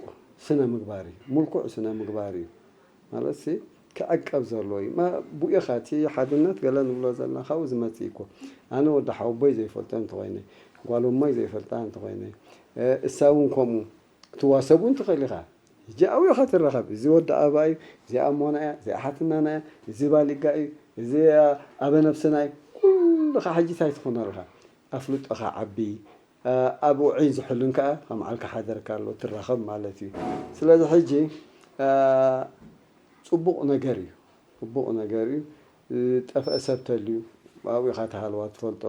ስነ ምግባር እዩ። ምልኩዕ ስነ ምግባር እዩ። ማለት ሲ ክዕቀብ ዘለዎ እዩ። ማ-፣ ብኡ ኢኻ እቲ ሓድነት ገለ ንብሎ ዘለና ካብኡ ዝመጽእ እዩ እኮ። ኣነ ወዲ ሓወቦይ ዘይፈልጦ እንተኾይነ፣ ጓል እሞይ ዘይፈልጣ እንተኾይነ፣ እ፣ እሳ እውን ከምኡ ክትዋሰብ እውን ትኽእል ኢኻ። ሕጂ ኣብኡ ኢኻ ትራኸብ። እዚ ወዲ ኣበባ እዩ፣ እዚኣ እሞና እያ፣ እዚኣ ሓትናና እያ፣ እዚ ባሊጋ እዩ፣ እዚ ኣበነብስና እዩ። ኩልኻ ሕጂ እንታይ ትኾን ኣለኻ? ኣፍልጦኻ ዓቢ፣ እ፣ ኣብኡ ዒን ዝሕሉን ከኣ ከም ዓልካ ሓደርካ ኣሎ ትራኸብ ማለት እዩ። ስለዚ ሕጂ፣ እ፣ ጽቡቕ ነገር እዩ። ጽቡቕ ነገር እዩ። ዝጠፍአ ሰብ ተልዩ፣ ኣብኡ ኢኻ እታ ሃለዋ ትፈልጦ።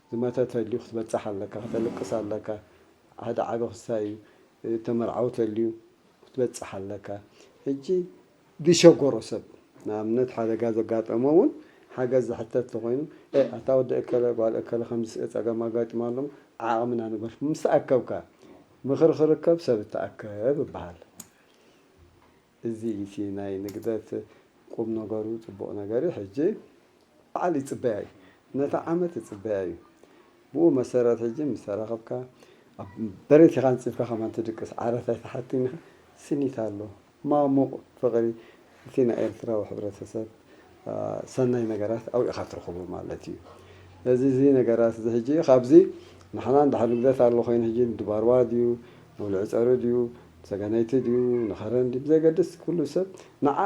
ዝመተ ተልዩ ክትበጽሕ ኣለካ፣ ከተልቅስ ኣለካ። ሓደ ዓቢ ክስታይ እዩ። እ፣ ተመርዓዊ ተልዩ ክትበጽሕ ኣለካ። ሕጂ ዝሸገሮ ሰብ፣ ንኣብነት ሓደጋ ዘጋጠሞ እውን ሓገዝ ዝሕተት ተኾይኑ፣ "ኤ፣ ኣታ ወዲ እከለ፣ ጓል እከለ ከምዚ ጸገም ኣጋጢማ ኣሎ፣ ዓቕምና ንግበር" ምስ ተኣከብካ፣ ምኽሪ ክርከብ ሰብ እተኣከብ ይበሃል። እዚ እቲ ናይ ንግደት ቁም ነገሩ ጽቡቕ ነገር እዩ። ሕጂ በዓል ይጽበያ እዩ። ነታ ዓመት ይጽበያ እዩ። ብኡ መሰረት ሕጂ ምስ ተራኸብካ፣ ኣብ በሬት ኢኻ ኣንጺፍካ ከማን ትድቅስ፣ ዓራት ኣይትሓትን ኢኻ። ስኒት ኣሎ። ማሙቕ ፍቕሪ እቲ ናይ ኤርትራዊ ሕብረተሰብ፣ አ፣ ሰናይ ነገራት ኣብኡ ኢኻ ትረኽቦ ማለት እዩ። ስለዚ እዚ ነገራት እዚ ሕጂ ካብዚ ንሕና እንድሕር ንግደት ኣሎ ኮይኑ ሕጂ ንድባርዋ ድዩ፣ ንውልዒ ጸሩ ድዩ፣ ንሰገነይቲ ድዩ፣ ንኸረን ድዩ፣ ብዘይገድስ ኩሉ ሰብ ንዓኣ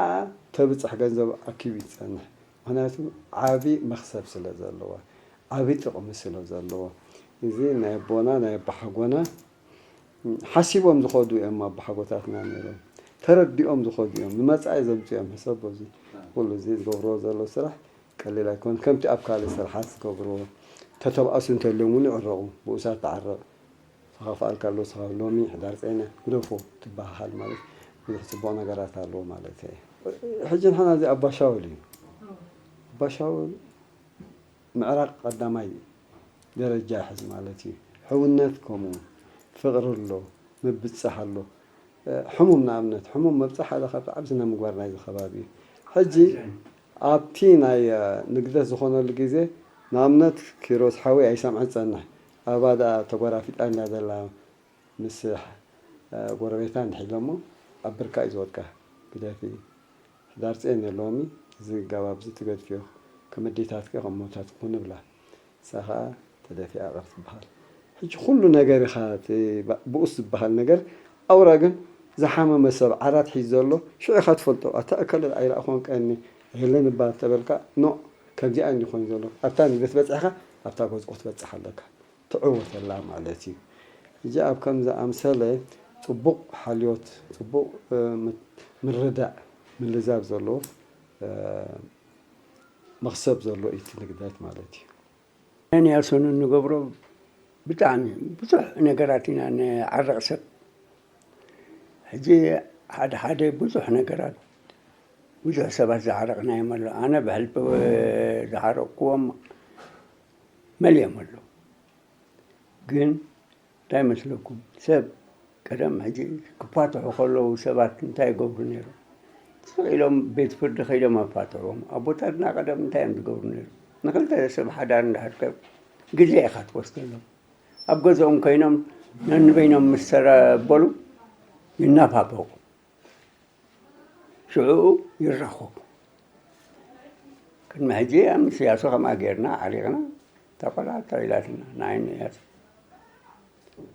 ተብጽሕ ገንዘብ ኣኪቡ እዩ ዝጸንሕ። ምኽንያቱ ዓቢ መኽሰብ ስለ ዘለዋ፣ ዓቢ ጥቕሚ ስለ ዘለዋ። እዚ ናይ ኣቦና፣ ናይ ኣቦሓጎና ሓሲቦም ዝኸዱ እዮም ኣቦሓጎታትና ነይሮም። ተረዲኦም ዝኸዱ እዮም። ንመጻኢ ዘምጽኡ እዮም። ሕሰቦ እዚ ኩሉ እዚ ዝገብርዎ ዘለዉ ስራሕ ቀሊል ኣይኮነን። ከምቲ ኣብ ካልእ ስራሓት ዝገብርዎ፣ ተተባእሱ እንተልዮም እውን ይዕረቑ። ብኡሳት ትዓረቕ። ንስኻ ክፍኣልካ ኣለዎ፣ ንስኻ ሎሚ ሕዳር ጸይነ ግደፎ ትበሃሃል ማለት ብዙሕ ጽቡቕ ነገራት ኣለዎ ማለት እየ። ሕጂ ንሕና እዚ ኣባሻውል እዩ። ኣባሻውል ምዕራቕ ቀዳማይ ደረጃ ይሕዝ ማለት እዩ። ሕውነት ከምኡ፣ ፍቕሪ ኣሎ፣ ምብጻሕ ኣሎ። ሕሙም፣ ንኣብነት ሕሙም መብፅሕ ሓደ ካብቲ ዓብ ስነ ምግባር ናይዚ ከባቢ እዩ። ሕጂ ኣብቲ ናይ ንግደት ዝኾነሉ ግዜ ንኣብነት ኪሮስ ሓወይ ኣይሰምዐን ዝፀንሕ፣ ኣባ ደኣ ተጎራፊጣ እንዳ ዘላ ምስ ጎረቤታ እንድሕለሞ ኣብ ብርካ እዩ ዝወድቃ። ግደፊ፣ ሕዳር ፅዮን የለዎሚ፣ እዚ ጋብ ኣብዚ ትገድፍዮ፣ ከም ኣዴታትኪ ከም ሞታትኪ ንብላ። ንሳ ኸዓ ተደፊኣ ቀር ትበሃል። ሕጂ ኩሉ ነገር ኢኻ እቲ ብኡስ ዝበሃል ነገር ኣውራ ግን ዝሓመመ ሰብ ዓራት ሒዝ ዘሎ ሽዑ ኢኻ ትፈልጦ። ኣታ እከለ ኣይረኣኹን ቀኒ የለን እባ እንተበልካ ኖ ከምዚኣ እንዲ ኮይኑ ዘሎ ኣብታ ንግደት በፂሕካ ኣብታ ገዝኡ ክትበፅሕ ኣለካ። ትዕወተላ ማለት እዩ። ሕጂ ኣብ ከም ዝኣምሰለ ፅቡቕ ሓልዮት፣ ፅቡቕ ምርዳእ፣ ምልዛብ ዘለዎ መኽሰብ ዘሎ እዩ እቲ ንግደት ማለት እዩ። ነንያሶን እንገብሮ ብጣዕሚ ብዙሕ ነገራት ኢና ንዓርቕ ሰብ። ሕጂ ሓደ ሓደ ብዙሕ ነገራት ብዙሕ ሰባት ዝዓረቕናዮም ኣሎ። ኣነ ብሕልፊ ዝዓረቕክዎም መሊኦም ኣሎ። ግን እንታይ መስለኩም ሰብ ቀደም ሕጂ ክፋትሑ ከለዉ ሰባት እንታይ ይገብሩ ነይሮም? ስቕ ኢሎም ቤት ፍርዲ ከይዶም ኣፋትሕዎም። ኣቦታትና ቀደም እንታይ እዮም ዝገብሩ ነይሮም? ንክልተ ሰብ ሓዳር እንድሕር ከ ግዜ ኢኻ ትወስደሎም። ኣብ ገዝኦም ኮይኖም ነንበይኖም ምስ ተረበሉ ይናፋፈቑ። ሽዑኡ ይራኸቡ። ቅድሚ ሕጂ ምስ ያሶ ከምኣ ጌርና ዓሪቕና እታ ቆልዓ ተባኢላትና ንዓይን ንያሶ።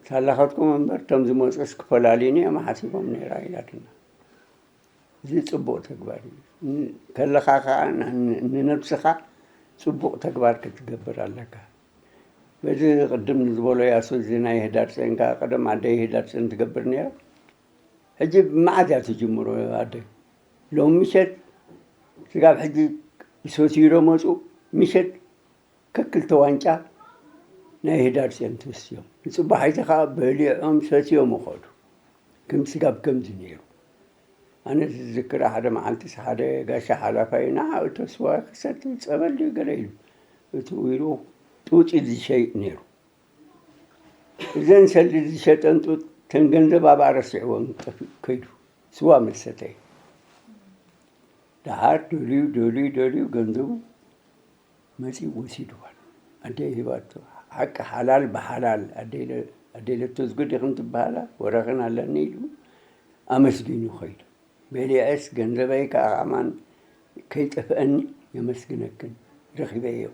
ሳላኻትኩም እምበር እቶም ዝመፁስ ክፈላልዩኒ እዮም ሓሲቦም ነይራ ኢላትና። እዚ ፅቡቕ ተግባር እዩ። ከለኻ ከዓ ንነብስኻ ፅቡቕ ተግባር ክትገብር ኣለካ። በዚ ቅድም ዝበሎ ያሶ እዚ ናይ ህዳር ፅዮን ከዓ ቀደም ኣደይ ህዳር ፅዮን ትገብር ነይራ። ሕጂ መዓዝ እያ ትጅምሮ ኣደይ? ሎም ምሸት ስጋብ ሕጂ ይሰትዩ ዶ መፁ? ምሸት ከክልተ ዋንጫ ናይ ህዳር ፅዮን ተስትዮም ንፅባሒቲ ከዓ በሊዖም ሰትዮም ይኸዱ። ከም ስጋብ ከምዚ ነይሩ። ኣነ ዝዝክራ ሓደ መዓልትስ ሓደ ጋሻ ሓላፋይ ንዓኡ ተስዋ ክሰቲ ፀበል ድዩ ገለ ኢሉ እቲ ኢሉ ጡጥ ዝሸይጥ ነይሩ። እዘን ሰልዲ ዝሸጠን ጡጥ ተን ገንዘብ ኣብኣ ረሲዕወን ጠፊኡ ከይዱ ስዋ መሰተይ። ደሓር ደልዩ ደልዩ ደልዩ ገንዘቡ መፂኡ ወሲድወን። ኣደይ ሂባቶ። ሓቂ ሓላል ብሓላል ኣደይ ኢለቶ ዝግዲ ክንትበሃላ ወረኽን ኣለኒ ኢሉ ኣመስጊኑ ከይዱ። በሊዐስ ገንዘበይ ከዓ ኣማን ከይጠፍአኒ የመስግነክን ረኺበዮ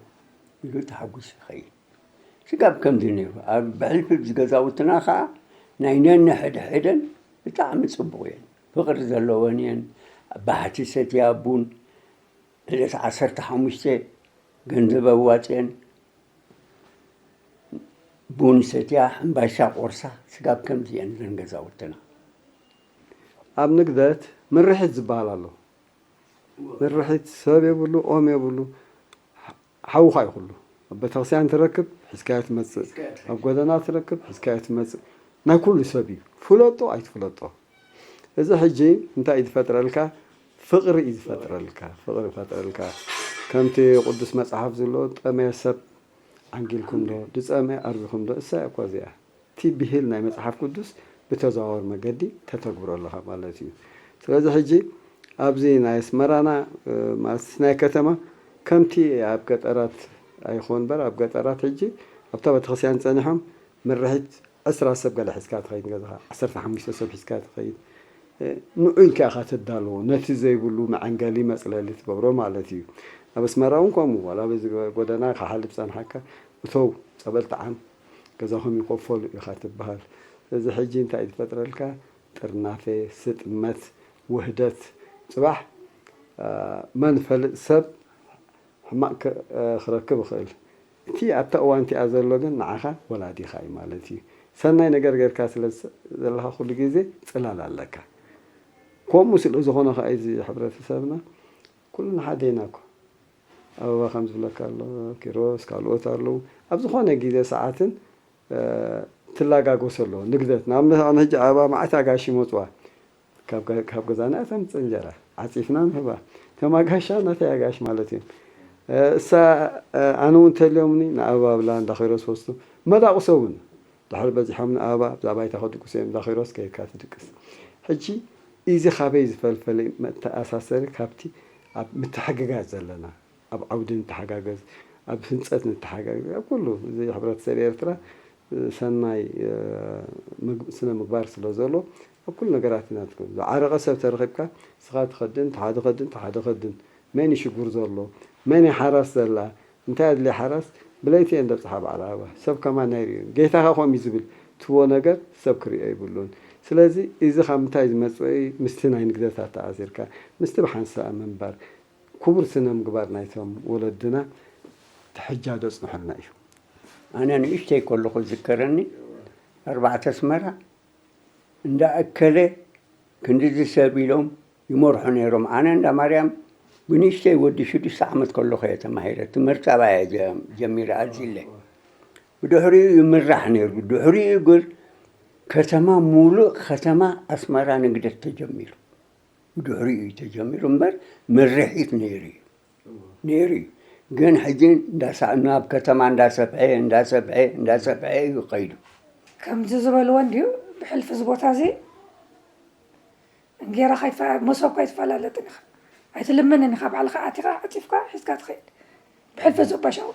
ኢሉ ተሓጒሱ ይኸይድ። ስጋብ ከምዚ ነይሩ። ኣብ ብሕልፊ ዝገዛውትና ከዓ ናይ ነንሕድሕደን ብጣዕሚ ፅቡቕ እየን። ፍቕሪ ዘለወን እየን። ባህቲ ሰትያ ቡን ዕለት ዓሰርተ ሓሙሽተ ገንዘብ ኣዋፅአን ቡን ሰትያ ሕምባሻ ቆርሳ ስጋብ ከምዚ እየን እዘን ገዛውትና። ኣብ ንግደት ምርሒት ዝበሃል ኣሎ። ምርሒት ሰብ የብሉ፣ ኦም የብሉ፣ ሓውኻ እዩ ኩሉ። ኣብ ቤተክርስትያን ትረክብ ሒዝካዮ ትመፅእ፣ ኣብ ጎደና ትረክብ ሒዝካዮ ትመፅእ። ናይ ኩሉ ሰብ እዩ። ፍለጦ ኣይትፍለጦ። እዚ ሕጂ እንታይ እዩ ዝፈጥረልካ? ፍቕሪ እዩ ዝፈጥረልካ። ፍቕሪ ይፈጥረልካ። ከምቲ ቅዱስ መፅሓፍ ዝብሎ ጠመየ ሰብ ዓንጊልኩም ዶ? ዝፀመየ ኣርቢኹም ዶ? እሳ እኮ እዚኣ እቲ ብሂል ናይ መፅሓፍ ቅዱስ ብተዘዋወር መገዲ ተተግብሮ ኣለኻ ማለት እዩ። ስለዚ ሕጂ ኣብዚ ናይ ኣስመራና ማለት ናይ ከተማ ከምቲ ኣብ ገጠራት ኣይኾን በር ኣብ ገጠራት ሕጂ ኣብታ ቤተክርስትያን ፀኒሖም ምርሒት ዕስራ ሰብ ገለ ሒዝካ ትኸይድ ገዛኻ ዓሰርተ ሓሙሽተ ሰብ ሒዝካ ትኸይድ ንዑ ኢልካ ኢኻ ተዳልዎ ነቲ ዘይብሉ መዐንገሊ መፅለሊ ትገብሮ ማለት እዩ። ኣብ ኣስመራ እውን ከምኡ ዋላ በዚ ጎደና ክሓልፍ ፀንሓካ እተው ፀበል ጣዓም ገዛኹም ይኸፈሉ ኢኻ ትበሃል። ስለዚ ሕጂ እንታይ እዩ ዝፈጥረልካ? ጥርናፈ፣ ስጥመት፣ ውህደት። ፅባሕ መን ፈልጥ ሰብ ሕማቕ ክረክብ ይኽእል። እቲ ኣብታ እዋን እቲኣ ዘሎ ግን ንዓኻ ወላዲኻ እዩ ማለት እዩ። ሰናይ ነገር ጌርካ ስለ ዘለኻ ኩሉ ግዜ ፅላል ኣለካ። ከምኡ ስለ ዝኾነ ከዓ እዚ ሕብረተሰብና ኩልና ሓደ ኢና እኮ። ኣበባ ከም ዝብለካ ኣሎ፣ ኪሮስ፣ ካልኦት ኣለዉ። ኣብ ዝኾነ ግዜ ሰዓትን ትላጋጎሰ ኣለዎ። ንግደት ንኣብነት ኣነ ሕጂ ኣበባ መዓት ኣጋሽ ይመፅዋ ካብ ገዛና እተምፅእ እንጀራ ዓፂፍና ንህባ። ተማጋሻ ናተይ ኣጋሽ ማለት እዮም። እሳ ኣነ እውን እንተልዮምኒ ንኣበባ ብላ እንዳኸይሮስ ወስዱ መዳቑሰ እውን ድሕሪ በዚሖም ንኣበባ ኣብዛ ባይታ ክድቅሱ እዮም። እንዳኸይሮስ ከይድካ ትድቅስ። ሕጂ እዚ ካበይ ዝፈልፈለ መተኣሳሰሪ? ካብቲ ኣብ ምትሕግጋዝ ዘለና፣ ኣብ ዓውዲ ንተሓጋገዝ፣ ኣብ ህንፀት ንተሓጋገዝ፣ ኣብ ኩሉ እዚ ሕብረተሰብ ኤርትራ ሰናይ ስነ ምግባር ስለ ዘሎ ኣብ ኩሉ ነገራት ኢና ትከ ዝዓረቐ ሰብ ተረኺብካ ንስኻ ትኸድን ተሓደ ኸድን ተሓደ ኸድን መን እዩ ሽጉር ዘሎ መን እዩ ሓራስ ዘላ እንታይ ኣድልያ ሓራስ ብለይቲ እየን ደብፅሓ በዓል ኣበባ ሰብ ከማን ናይ ርእዩ ጌታኻ ከምኡ እዩ ዝብል ትዎ ነገር ሰብ ክርእዮ ይብሉን ስለዚ እዚ ካብ ምንታይ ዝመፅእ ምስቲ ናይ ንግደታት ተኣሲርካ ምስቲ ብሓንሳእ ምንባር ክቡር ስነ ምግባር ናይቶም ወለድና ትሕጃ ዶ ጽንሖልና እዩ። ኣነ ንእሽተይ ከለኹ ዝዝከረኒ ኣርባዕተ ኣስመራ እንዳ እከለ ክንድዚ ሰብ ኢሎም ይመርሑ ነይሮም። ኣነ እንዳ ማርያም ብንእሽተይ ወዲ ሽዱሽተ ዓመት ከለኹ እየ ተማሂረ። ትምህርቲ ኣብኣ እየ ጀሚረ ኣዚለ። ብድሕሪኡ ይምራሕ ነይሩ። ድሕሪኡ ግን ከተማ ሙሉእ ከተማ ኣስመራ ንግደት ተጀሚሩ። ብድሕሪኡ እዩ ተጀሚሩ እምበር ምርሒት ነይሩ እዩ ነይሩ እዩ ግን ሕጂ ናብ ከተማ እንዳሰፍሐ እንዳሰፍሐ እንዳሰፍሐ እዩ ከይዱ። ከምዚ ዝበልዎ እንድዩ ብሕልፊ እዚ ቦታ እዚ እንጌራ መሶብካ ኣይትፈላለጥን ኢኻ ኣይትልምንን ኢኻ ባዕልኻ ኣቲኻ ዓፂፍካ ሒዝካ ትኸይድ ብሕልፊ እዚ ባሻው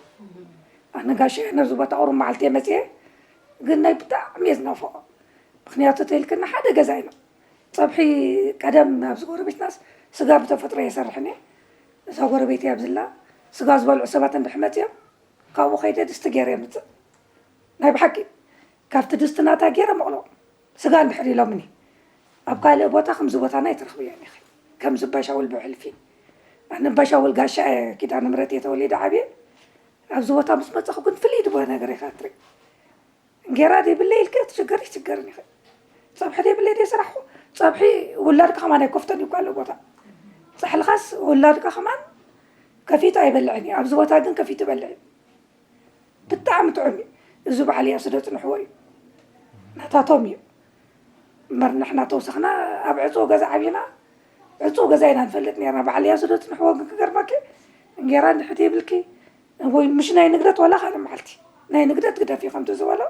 ኣነ ጋሻ ነብዚ ቦታ ቁሩብ መዓልቲ እየ መፅየ ግን ናይ ብጣዕሚ እየ ዝናፍቆ ምክንያቱ ተይልክና ሓደ ገዛ ኢና ፀብሒ ቀደም ኣብዚ ጎረቤትናስ ስጋ ብተፈጥሮ የሰርሕን እየ እዛ ጎረቤት እያ ኣብዝላ ስጋ ዝበልዑ ሰባት እንድሕ መፅዮም ካብኡ ከይደ ድስቲ ገይረ የምፅእ ናይ ብሓቂ ካብቲ ድስቲ ናታ ገይረ መቕሎ ስጋ እንድሕር ኢሎምኒ ኣብ ካልእ ቦታ ከምዚ ቦታና ኣይትረኽብዮን ኢኺ ከምዚ ባሻውል ብሕልፊ ኣነ ባሻውል ጋሻ እየ ኪዳነ ምሕረት እየ ተወሊደ ዓብየ ኣብዚ ቦታ ምስ መፀኹ ግን ፍልይ ዝበለ ነገር ኢኻ ትርኢ እንጌራ ደይብለይ ኢልኪ ክትሽገሪ ይትሽገርን ኢኺ። ፀብሒ ደይብለይ ደይሰራሕኹ ፀብሒ ውላድካ ከማን ኣይኮፍተን እዩ እኮ ኣሎ ቦታ። ፃሕልኻስ ውላድካ ከማን ከፊቱ ኣይበልዕን እዩ። ኣብዚ ቦታ ግን ከፊቱ ይበልዕ እዩ። ብጣዕሚ ጥዑም እዩ። እዚ በዓል እያሱ ዶ ፅንሕዎ እዩ። ናታቶም እዩ። እምበር ንሕና ተወሰኽና ኣብ ዕፁው ገዛ ዓብና ዕፁው ገዛ ኢና ንፈልጥ ነርና። በዓል እያሱ ዶ ፅንሕዎ ግን ክገርመኪ እንጌራ እንድሕር ደይብልኪ ወይ ምሽ ናይ ንግደት ዋላ ካልእ መዓልቲ ናይ ንግደት ግደፊ ከምቲ ዝበሎ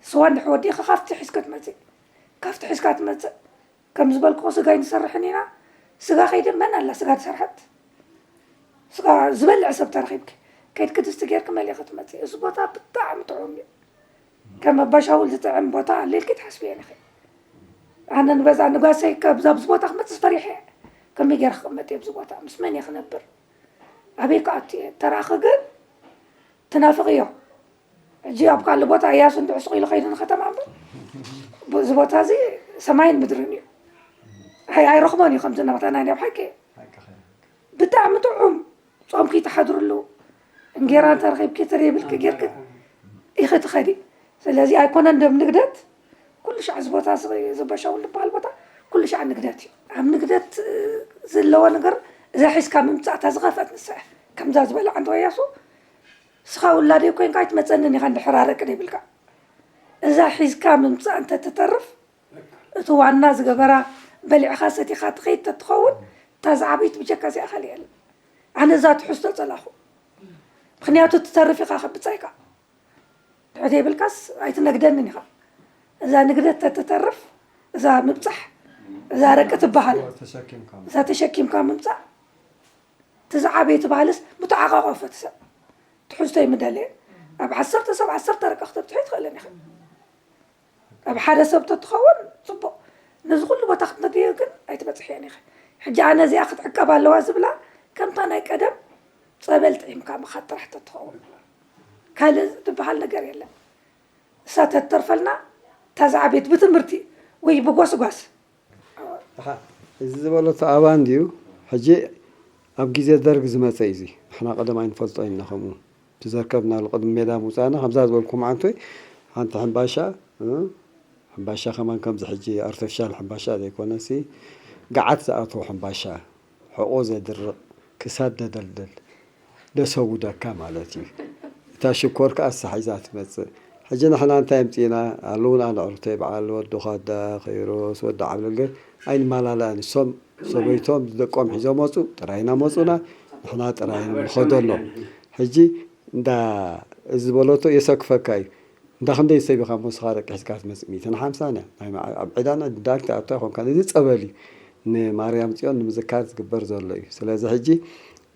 ስዋ እንድሕር ወዲእኺ ካብቲ ሒዝኪ ትመፅእ ካብቲ ሒዝካ ትመፅእ ከም ዝበልክዎ ስጋ ኣይንሰርሕን ኢና ስጋ ከይዲ መን ኣላ ስጋ ዝሰርሐት ስጋ ዝበልዕ ሰብ ተረኺብኪ ከይድኪ ድስቲ ጌርኪ መሊእኺ ትመፅእ እዚ ቦታ ብጣዕሚ ጥዑም እዩ ከም ኣባሻውል ዝጥዕም ቦታ ኣሎ ኢልኪ ትሓስቢ እየ ንኽእል ኣነ ንበዛ ንጓሰይ ካብዛ ኣብዚ ቦታ ክመፅእ ፈሪሐ እየ ከመይ ገይረ ክቕመጥ እየ ኣብዚ ቦታ ምስ መን እየ ክነብር ኣበይ ክኣቱ እየ ተራእኺ ግን ትናፍቕዮ ሕጂ ኣብ ካልእ ቦታ እያሱ እንድዕ ስቕ ኢሉ ከይዱ ንከተማ እምበር እዚ ቦታ እዚ ሰማይን ምድርን እዩ ኣይ ኣይረኽቦን እዩ ከምዚ ናባታና ናይ ሓቂ ብጣዕሚ ጥዑም ጾምኪ ትሓድርሉ እንጌራ እንተረኺብኪ ተደይብልኪ ጌርኪ ኢኺ ትኸዲ ስለዚ ኣይኮነን ደም ንግደት ኩሉ ሻዕ እዚ ቦታ ዝበሻውል ዝበሃል ቦታ ኩሉ ሻዕ ንግደት እዩ ኣብ ንግደት ዘለዎ ነገር እዛ ሒዝካ ምምፃእ እታ ዝኸፍአት ንሳ እያ ከምዛ ዝበላ ዓንተ ወያሱ እስኻ ውላደይ ኮይንካ ኣይትመፀንን ኢኻ እንድሕር ኣረቂ ደይብልካ እዛ ሒዝካ ምምፃእ እንተትተርፍ እቲ ዋና ዝገበራ በሊዕኻ ሰቲኻ ትኸይድ ተትኸውን እታ ዝዓበይት ብጀካ እዚኣ ካልእ የለን ኣነ እዛ ትሕዝቶ ፀላኹ ምኽንያቱ ትተርፍ ኢኻ ከብፃይካ ድሕር ዘይብልካስ ኣይትነግደንን ኢኻ እዛ ንግደት ተትተርፍ እዛ ምብፃሕ እዛ ረቂ ትበሃል እዛ ተሸኪምካ ምምፃእ እቲ ዝዓበየ ትበሃልስ ምተዓቃቆፈ እቲ ሰብ ትሕዝቶ ይምደለየ ኣብ ዓሰርተ ሰብ ዓሰርተ ረቂ ክተብፅሒ ትኽእልን ኢኻ ኣብ ሓደ ሰብ ተትኸውን ፅቡቕ ነዚ ኩሉ ቦታ ክትነድዮ ግን ኣይትበፅሕዮን ኢኺ ሕጂ ኣነ እዚኣ ክትዕቀብ ኣለዋ ዝብላ ከምታ ናይ ቀደም ፀበል ጥዒምካ ምኻድ ጥራሕ ተትኸውን ካልእ ዝበሃል ነገር የለን እሳ ተትተርፈልና እታ ዝዓበየት ብትምህርቲ ወይ ብጎስጓስ ኣሓ፣ እዚ ዝበለቶ ኣባን ድዩ? ሕጂ ኣብ ግዜ ደርግ ዝመፀ እዩ እዚ። ንሕና ቀደም ኣይንፈልጦ ኢና ከምኡ። እቲ ዘርከብናሉ ቅድሚ ሜዳ ምውፃእና ከምዛ ዝበልኩም ዓንቶይ ሓንቲ ሕምባሻ እ፣ ሕምባሻ ከማን ከምዚ ሕጂ ኣርተፊሻል ሕምባሻ ዘይኮነሲ ገዓት ዝኣትዎ ሕምባሻ ሕቖ ዘድርቕ ክሳድ ደደልድል ደሰጉደካ ማለት እዩ። እታ ሽኮር ከኣ እሳ ሒዛ ትመጽእ። ሕጂ ንሕና እንታይ ኣምጺእና? ኣለዉና ነዕሩተይ በዓል ወዲ ዃዳ፣ ኸይሮስ፣ ወዲ ዓብለልገ ኣይንመላለእን። እሶም ሰበይቶም ደቆም ሒዞም መጹ፣ ጥራይና መጹና፣ ንሕና ጥራይና ንኸደሎም። ሕጂ እንዳ እዚ ዝበለቶ የሰክፈካ እዩ። እንዳ ክንደይ ሰብ ኢኻ እሞ ንስኻ ደቂ ሒዝካ ትመጽእ? ሚእትን ሓምሳን እያ። ናይ መዓ-፣ ኣብ ዕዳና ዳርታ ኣቶ ኣይኮንካን። እዚ ጸበል እዩ። ንማርያም ጽዮን ንምዝካር ዝግበር ዘሎ እዩ። ስለዚ ሕጂ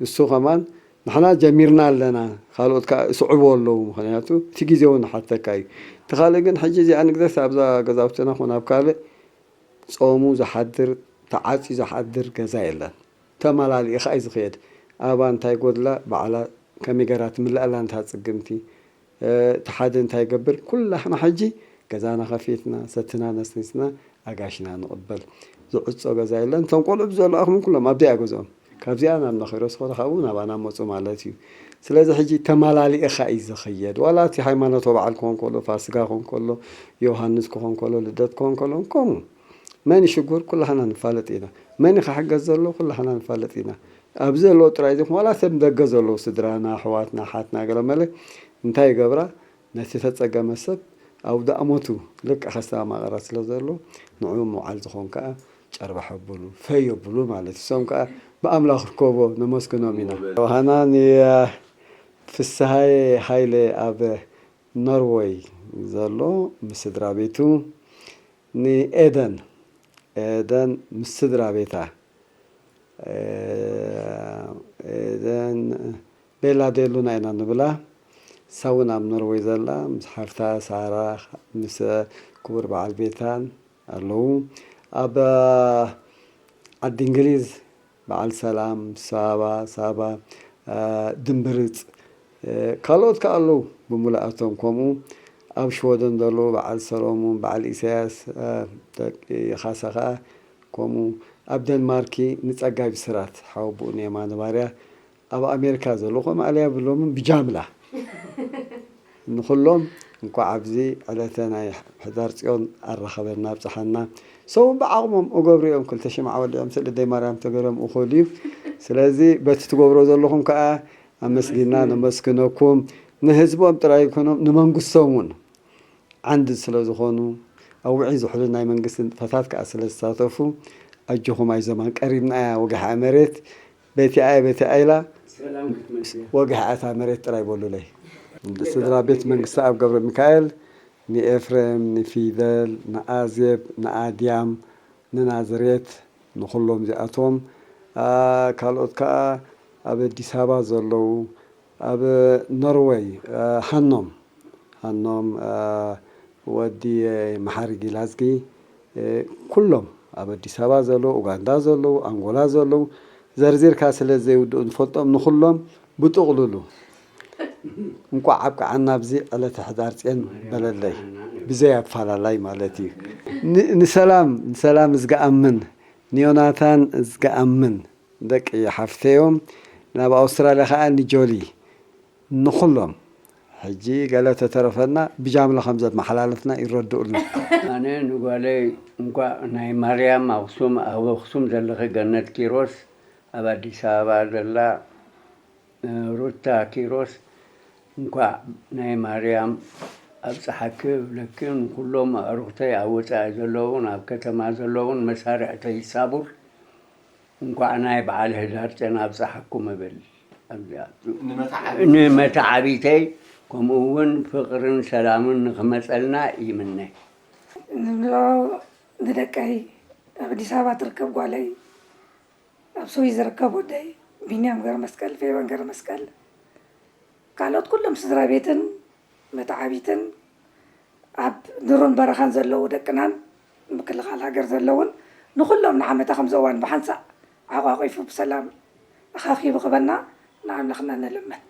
እሱ ከማን ንሕና ጀሚርና ኣለና፣ ካልኦት ከኣ ይስዕቡ ኣለዉ። ምኽንያቱ እቲ ግዜ እውን ንሓተካ እዩ። እቲ ካልእ ግን ሕጂ እዚኣ ንግደት ኣብዛ ገዛውትና ኹን ኣብ ካልእ ጾሙ ዝሓድር፣ ተዓጽዩ ዝሓድር ገዛ የለን። ተመላሊኡ ኸኣ እዩ ዝኸየድ። ኣባ እንታይ ጎድላ፣ ባዕላ ከመይ ገይራ ትምልኣላ ነታ ጽግምቲ፣ እ፣ እቲ ሓደ እንታይ ይገብር፣ ኩላህና ሕጂ ገዛና ከፊትና፣ ሰትና ነስኒስና፣ ኣጋሽና ንቕበል። ዝዕጾ ገዛ የለን። እቶም ቆልዑ ብዘለኣኹም ኩሎም ኣብዚኣ ገዝኦም። ካብዚኣ ናብ ነኺሮ ዝኾነ ካብኡ ናባና መጹ ማለት እዩ። ስለዚ ሕጂ ተመላሊእኻ እዩ ዝኽየድ። ዋላ እቲ ሃይማኖታዊ በዓል ክኾን ከሎ፣ ፋስጋ ክኾን ከሎ፣ ዮሃንስ ክኾን ከሎ፣ ልደት ክኾን ከሎ፣ ከምኡ። መን ይሽጉር? ኩላህና ንፋለጥ ኢና። መን እዩ ክሕገዝ ዘሎ? ኩላህና ንፋለጥ ኢና። ኣብዚ ዘለዉ ጥራይ ዘይኮነ፣ ዋላ ሰብ ደገ ዘለዉ ስድራና፣ ኣሕዋትና፣ ሓትና፣ ገለመለ እንታይ ይገብራ? ነቲ ተጸገመ ሰብ ኣውዳእሞቱ ልክዕ ከስተማቕራ ስለ ዘሎ፣ ንዕኡ ምውዓል ዝኾን ከኣ ጨርባሕ ኣብሉ፣ ፈይ ኣብሉ ማለት እዩ። እሶም ከኣ ብኣምላኽ ርከቦ ነመስግኖም ኢና። ሃናን ፍስሃየ ሃይለ ኣብ ኖርወይ ዘሎ ምስ ስድራ ቤቱ፣ ንኤደን፣ ኤደን ምስ ስድራ ቤታ፣ ኤደን ቤላ ዴሉና ኢና ንብላ። እሳ እውን ኣብ ኖርወይ ዘላ ምስ ሓፍታ ሳራ፣ ምስ ክቡር በዓል ቤታን ኣለዉ። ኣብ ዓዲ እንግሊዝ በዓል ሰላም፣ ሳባ፣ ሳባ፣ እ፣ ድምብርጽ፣ እ፣ ካልኦት ከኣ ኣለዉ ብምሉኣቶም። ከምኡ ኣብ ሽወደን ዘለዉ በዓል ሰሎሙን፣ በዓል ኢሳያስ፣ እ፣ ደቂ ኻሳ ከኣ ከምኡ። ኣብ ደንማርኪ ንጸጋይ ብስራት ሓወቦኡ ንየማነ ባርያ፣ ኣብ ኣሜሪካ ዘለዉ ከምኡ ኣልያ ብሎምን ብጃምላ። ንኹሎም እንኳዕ ኣብዚ ዕለተ ናይ ሕዳር ጽዮን ኣራኸበና ኣብጽሓና። ሰው ብዓቕሞም እገብሩ እዮም፣ ክልተ ሽምዓ ወሊዖም ስእሊ ኣደይ ማርያም ተገይሮም እኹል እዩ። ስለዚ በቲ ትገብሮ ዘለኹም ከኣ ኣመስጊና ነመስግነኩም። ንህዝቦም ጥራይ ይኮኖም ንመንግስቶም እውን ዓንዲ ስለ ዝኾኑ፣ ኣብ ውዕይ ዝሑልን ናይ መንግስቲ ንጥፈታት ከኣ ስለ ዝሳተፉ፣ ኣጆኹም ኣይዞማን ቀሪብና እያ ወግሓ መሬት፣ በቲኣ እያ በቲኣ ኢላ ሰላም ክትመጽእ እያ። ወግሓ እታ መሬት ጥራይ በሉለይ። ስድራ ቤት መንግስቲ ኣብ ገብረ ሚካኤል፣ ንኤፍሬም፣ ንፊደል፣ ንኣዜብ፣ ንኣድያም፣ ንናዝሬት፣ ንኹሎም እዚኣቶም፣ ኣ፣ ካልኦት ከኣ ኣብ ኣዲስ ኣበባ ዘለዉ፣ ኣብ ኖርወይ፣ እ፣ ሃኖም፣ ሃኖም፣ እ፣ ወዲ መሓሪ ጊላዝጊ፣ እ፣ ኩሎም ኣብ ኣዲስ ኣበባ ዘለዉ፣ ኡጋንዳ ዘለዉ፣ ኣንጎላ ዘለዉ፣ ዘርዚርካ ስለ ዘይውድኡ ንፈልጦም ንኹሎም ብጥቕሉሉ እንቋዕ ኣብቅዓና ኣብዚ ዕለተ ሕዳር ጽዮን በለለይ፣ ብዘይ ኣፋላላይ ማለት እዩ። ን-፣ ንሰላም፣ ንሰላም ዝገኣምን፣ ንዮናታን ዝገኣምን ደቂ ሓፍተዮም ናብ ኣውስትራልያ ከኣ ንጆሊ ንኹሎም ሕጂ ገለ ተተረፈና ብጃምላ ከም ዘመሓላለፍና ይረድኡልና። ኣነ ንጓለይ እንኳዕ ናይ ማርያም ኣኽሱም፣ ኣብ ኣኽሱም ዘለኺ ገነት ኪሮስ፣ ኣብ ኣዲስ ኣበባ ዘላ ሩታ ኪሮስ፣ እንኳዕ ናይ ማርያም ኣብፀሓኪ እብለኪ። ንኩሎም ኣዕሩኽተይ ኣብ ወፃኢ ዘለውን ኣብ ከተማ ዘለውን መሳርሕተይ ሳቡር እንኳዕ ናይ በዓል ህዳር ጨና ኣብፀሓኩም እብል። ኣብዚኣ ንመተዓቢተይ ከምኡ እውን ፍቕርን ሰላምን ንኽመፀልና ይምነ። ንብሎ ንደቀይ ኣብ ኣዲስ ኣበባ ትርከብ ጓለይ፣ ኣብ ስዊዝ ዝርከብ ወደይ ቢንያም ገረመስቀል፣ ፌበን ገረመስቀል፣ ካልኦት ኩሎም ስድራ ቤትን መተዓቢትን ኣብ ድሩን በረኻን ዘለዉ ደቅናን ምክልኻል ሃገር ዘለውን ንኹሎም ንዓመታ ከምዚ እዋን ብሓንሳእ ዓቋቒፉ ብሰላም ኣኻኺቡ ክበና ንኣምላኽና ንልምን።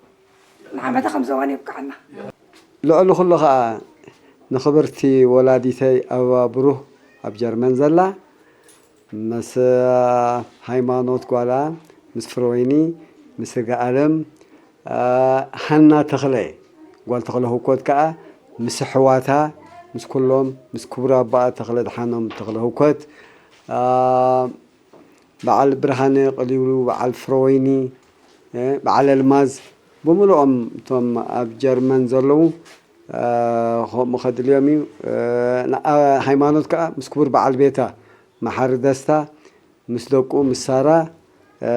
ንዓመታ ከምዚ እዋን የብቅዓና። ልዕሊ ኩሉ ኸኣ ንኽብርቲ ወላዲተይ ኣበባ ብሩህ ኣብ ጀርመን ዘላ ምስ ሃይማኖት ጓላ፣ ምስ ፍረወይኒ፣ ምስ ስርጋኣለም፣ አ፣ ሃና ተኽለ፣ ጓል ተኽለ ህኮት ከኣ ምስ ኣሕዋታ፣ ምስ ኩሎም፣ ምስ ክቡር ኣባኣ ተኽለ ድሓኖም ተኽለ ህኮት፣ አ፣ በዓል ብርሃነ ቅሊውሉ፣ በዓል ፍረወይኒ፣ እ፣ በዓል ኣልማዝ፣ ብምሉኦም እቶም ኣብ ጀርመን ዘለዉ፣ እ፣ ከምኡ ከድልዮም እዩ። እ፣ ንኣ-፣ ሃይማኖት ከኣ ምስ ክቡር በዓል ቤታ መሓሪ ደስታ፣ ምስ ደቁ፣ ምስ ሳራ፣ እ፣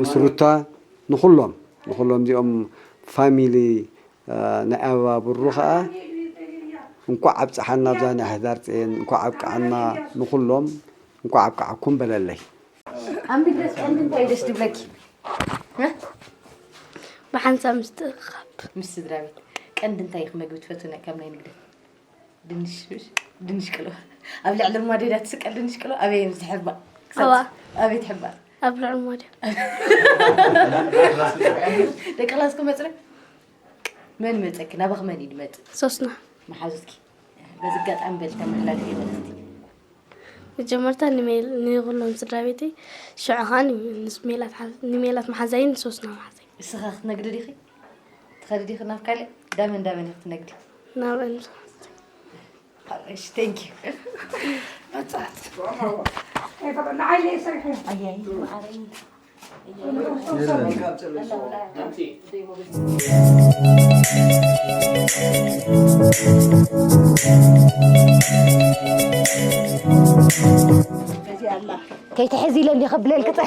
ምስ ሃይማኖት። ሩታ፣ ንኹሎም፣ ንኹሎም እዚኦም ፋሚሊ፣ እ፣ ናይ ኣበባ ብሩ ከኣ እንኳዕ ኣብፀሓና ኣብዛ ናይ ሕዳር ፅኤን፣ እንኳዕ ኣብቅዓና ንኹሎም፣ እንኳዕ ኣብቅዓኩም በለለይ። ኣብ ንግደት ቀንዲ እንታይ ደስ ዝብለኪ? እ? ብሓንሳብ ምስትእኻብ። ምስ ስድራ ቤት። ቀንዲ እንታይ ኢኺ መግቢ ትፈትው ናይ፣ ካብ ናይ ንግደት? ድንሽ፣ ድንሽ ቅሎ። ኣብ ልዕሊ ርማዴ ዳ ትስቀል ድንሽ ቅሎ ኣበይ እዮም ዝሕባእ? ክሳብ ኣዋ። ኣበይ ትሕባእ? ኣብ ልዕሊ ርማዴ። ደቂ ክላስኩም መፅረ? መን መፀኪ? ናባኺ መን እዩ ዝመፅእ? ሶስና። መሓዙትኪ? በዚ ኣጋጣሚ በል ተመሓላልፊ መልእኽቲ። መጀመርታ ንሜል-፣ ንኹሎም ስድራ ቤተይ፣ ሽዑ ኸዓ ን-፣ ንሜላት ሓ-፣ ንሜላት መሓዛይን ንሶስና መሓዛይ። እስኻ ክትነግዲ ዲኺ? ትኸዲ ዲኺ ናብ ካልእ? ዳመን ዳመን ኢኺ ትነግዲ? ናብአን። እሺ፣ thank you። መጻት። ንዓይ ለይሰርሐ። ኣያይ፣ መዓረይ። ከይትሕዚ ኢለ እንዲ ከብለል ክፀ-፣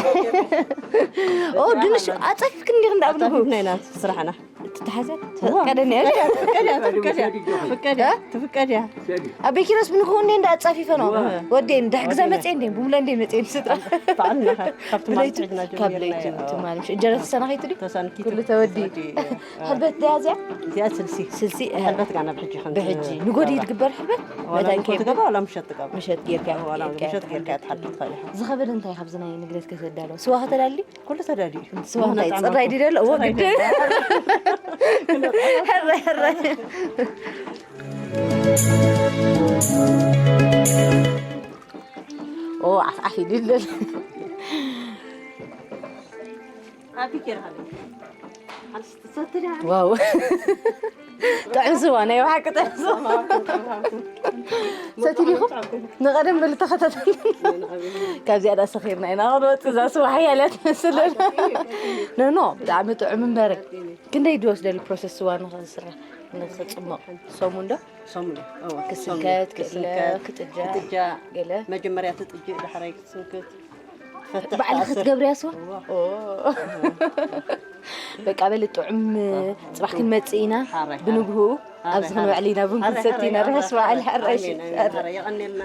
ኦ፣ ድንሽ ኣፀፊፍክን እንዲኽ እንዳብልኹ። ኣፀፊፍና ኢና ስራሕና። ትተሓዘ? እዋ። ትፍቀደኒ እያ። ትፍቀድ እያ፣ ትፍቀድ እያ። ትፍቀድ እያ፣ ትፍቀድ እያ። ኣብ ቤኪሮስ ብንግሁ እንዴ እንዳ ኣጻፊፈ ነው። እዋ። ወዴ እንዳ ሕግዛ ወዴ መጽኤ እንዴ፣ ብሙለ እንዴ መጽኤ ስድራ። በዓልና ካብ ትማሊ ብለይቲ፣ ትሕድና ካብ ጀሚርና ለይቲ እያ። ትማሊ ምሽ-፣ እንጀራ ተሰናኺቱ ድዩ? ተሰንኪቱ። ኩሉ ተወዲ። ተወዲ፣ እያ። ሕልበት ድያ እዚኣ? እዚኣ ስልሲ። ስልሲ፣ እህ። ሕልበት ጋና ብሕጂ ከም ብሕጂ። ትገባ። ንጎዲ ትግበር ሕልበት? ዋላ መዳን ንጎዲ ከይብል? ትገባ፣ ዋላ ምሸት ትገባ። ምሸት ጌርካ፣ ዋላ ጌርካ ምሸት ትሓድር። ጌርካ ትሓድር ትኸእል ኢኻ። ዝኸበደ እንታይ ካብዚ ናይ ንግደት ከተዳሎ? ስዋ ከተዳሊ? ኩሉ ተዳልዩ እዩ። ስዋ እንታይ? ጽራይ ድዩ ደሎ? እዎ፣ ጽራይ ግድን። ድዩ። ሕረ፣ ሕረ። ኦ፣ ዓፍ፣ ዓፍ ኢሉ ይለል። ኣቲ ኬርሃለ። ዋው። ጥዑም ስዋ፣ ናይ ብሓቂ ጥዑም ስዋ። ሰቲ ዲኹም? ንቐደም በሉ ተኸታተሉ። ካብዚኣ ዳ ሰኺርና ኢና ክንወጽእ፣ እዛ ስዋ ሓያል እያ ትመስል። ኖ፣ ኖ፣ ብጣዕሚ ጥዑም እምበር። ክንደይ ድወስደሉ ፕሮሰስ ስዋ ንኽስራሕ፣ ንኽጽሞቕ? ሰሙን ዶ? ሰሙን፣ እወ፣ ክስንከት፣ ሰሙን። ክእለ፣ ክስንከት፣ ክጥጃ፣ ክጥጃ፣ ገለ? መጀመርያ ትጥጂ፣ ዳሕራይ ክትስንክት። ትፈትሕ ባዕልኺ ትኣስር። ክትገብርያ ስዋ? እወ። ኦ። በቃ በሊ ጥዑም፣ እወ። ጽባሕ ክንመጽእ ኢና። ሓራይ፣ ብንግሁ ሓራይ። ኣብዚ ሓራይ፣ ክንውዕል ኢና፣ ቡን ሓራይ፣ ክንሰቲ ኢና። ሓራይ፣ ርሑስ በዓል፣ ሓራይ። ሓራይ። ኣሜን፣ ኣሜን። ሓራይ፣ የቐንየልና።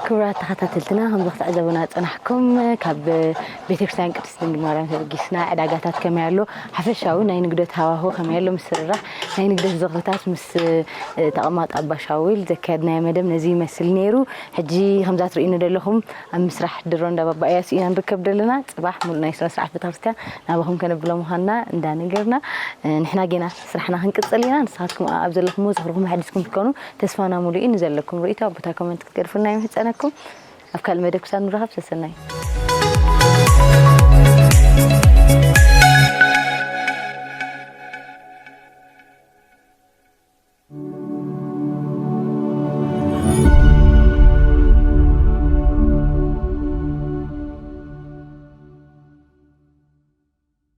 ክቡራት ተኸታተልትና፣ ከምዚ ክትዕዘቡና ዝጸናሕኩም፣ ካብ ቤተክርስትያን ቅድስት ድንግል ማርያም ተበጊስና፣ ዕዳጋታት ከመይ ኣሎ፣ ሓፈሻዊ ናይ ንግደት ሃዋሁ ከመይ ኣሎ፣ ምስርራሕ ናይ ንግደት ዝኽርታት ምስ፣ እ፣ ተቐማጦ ኣባ ሻውል ዘካየድናዮ መደብ ነዚ ይመስል ነይሩ። ሕጂ ከምዛ ትርእዩኒ ዘለኹም ኣብ ምስራሕ ድሮ እንዳ ባባ እያሱ ኢና ንርከብ ዘለና። ጽባሕ ሙሉእ ናይ ስነ ስርዓት ቤተክርስትያን ናባኹም ከነብሎ ምዃንና እንዳነገርና፣ እ፣ ንሕና ጌና ስራሕና ክንቅጽል ኢና። ንስኻትኩም ኣብ ዘለኹምዎ ዝኽርኹም ኣሕዲስኩም ክትኮኑ ተስፋና ሙሉእ እዩ። ንዘለኩም ርእይቶ ኣብ ቦታ ኮመንት ክትገድፉልና ይምሕጸነኩም። ኣብ ካልእ መደብ ክሳብ ንራኸብ ሰሰናዩ።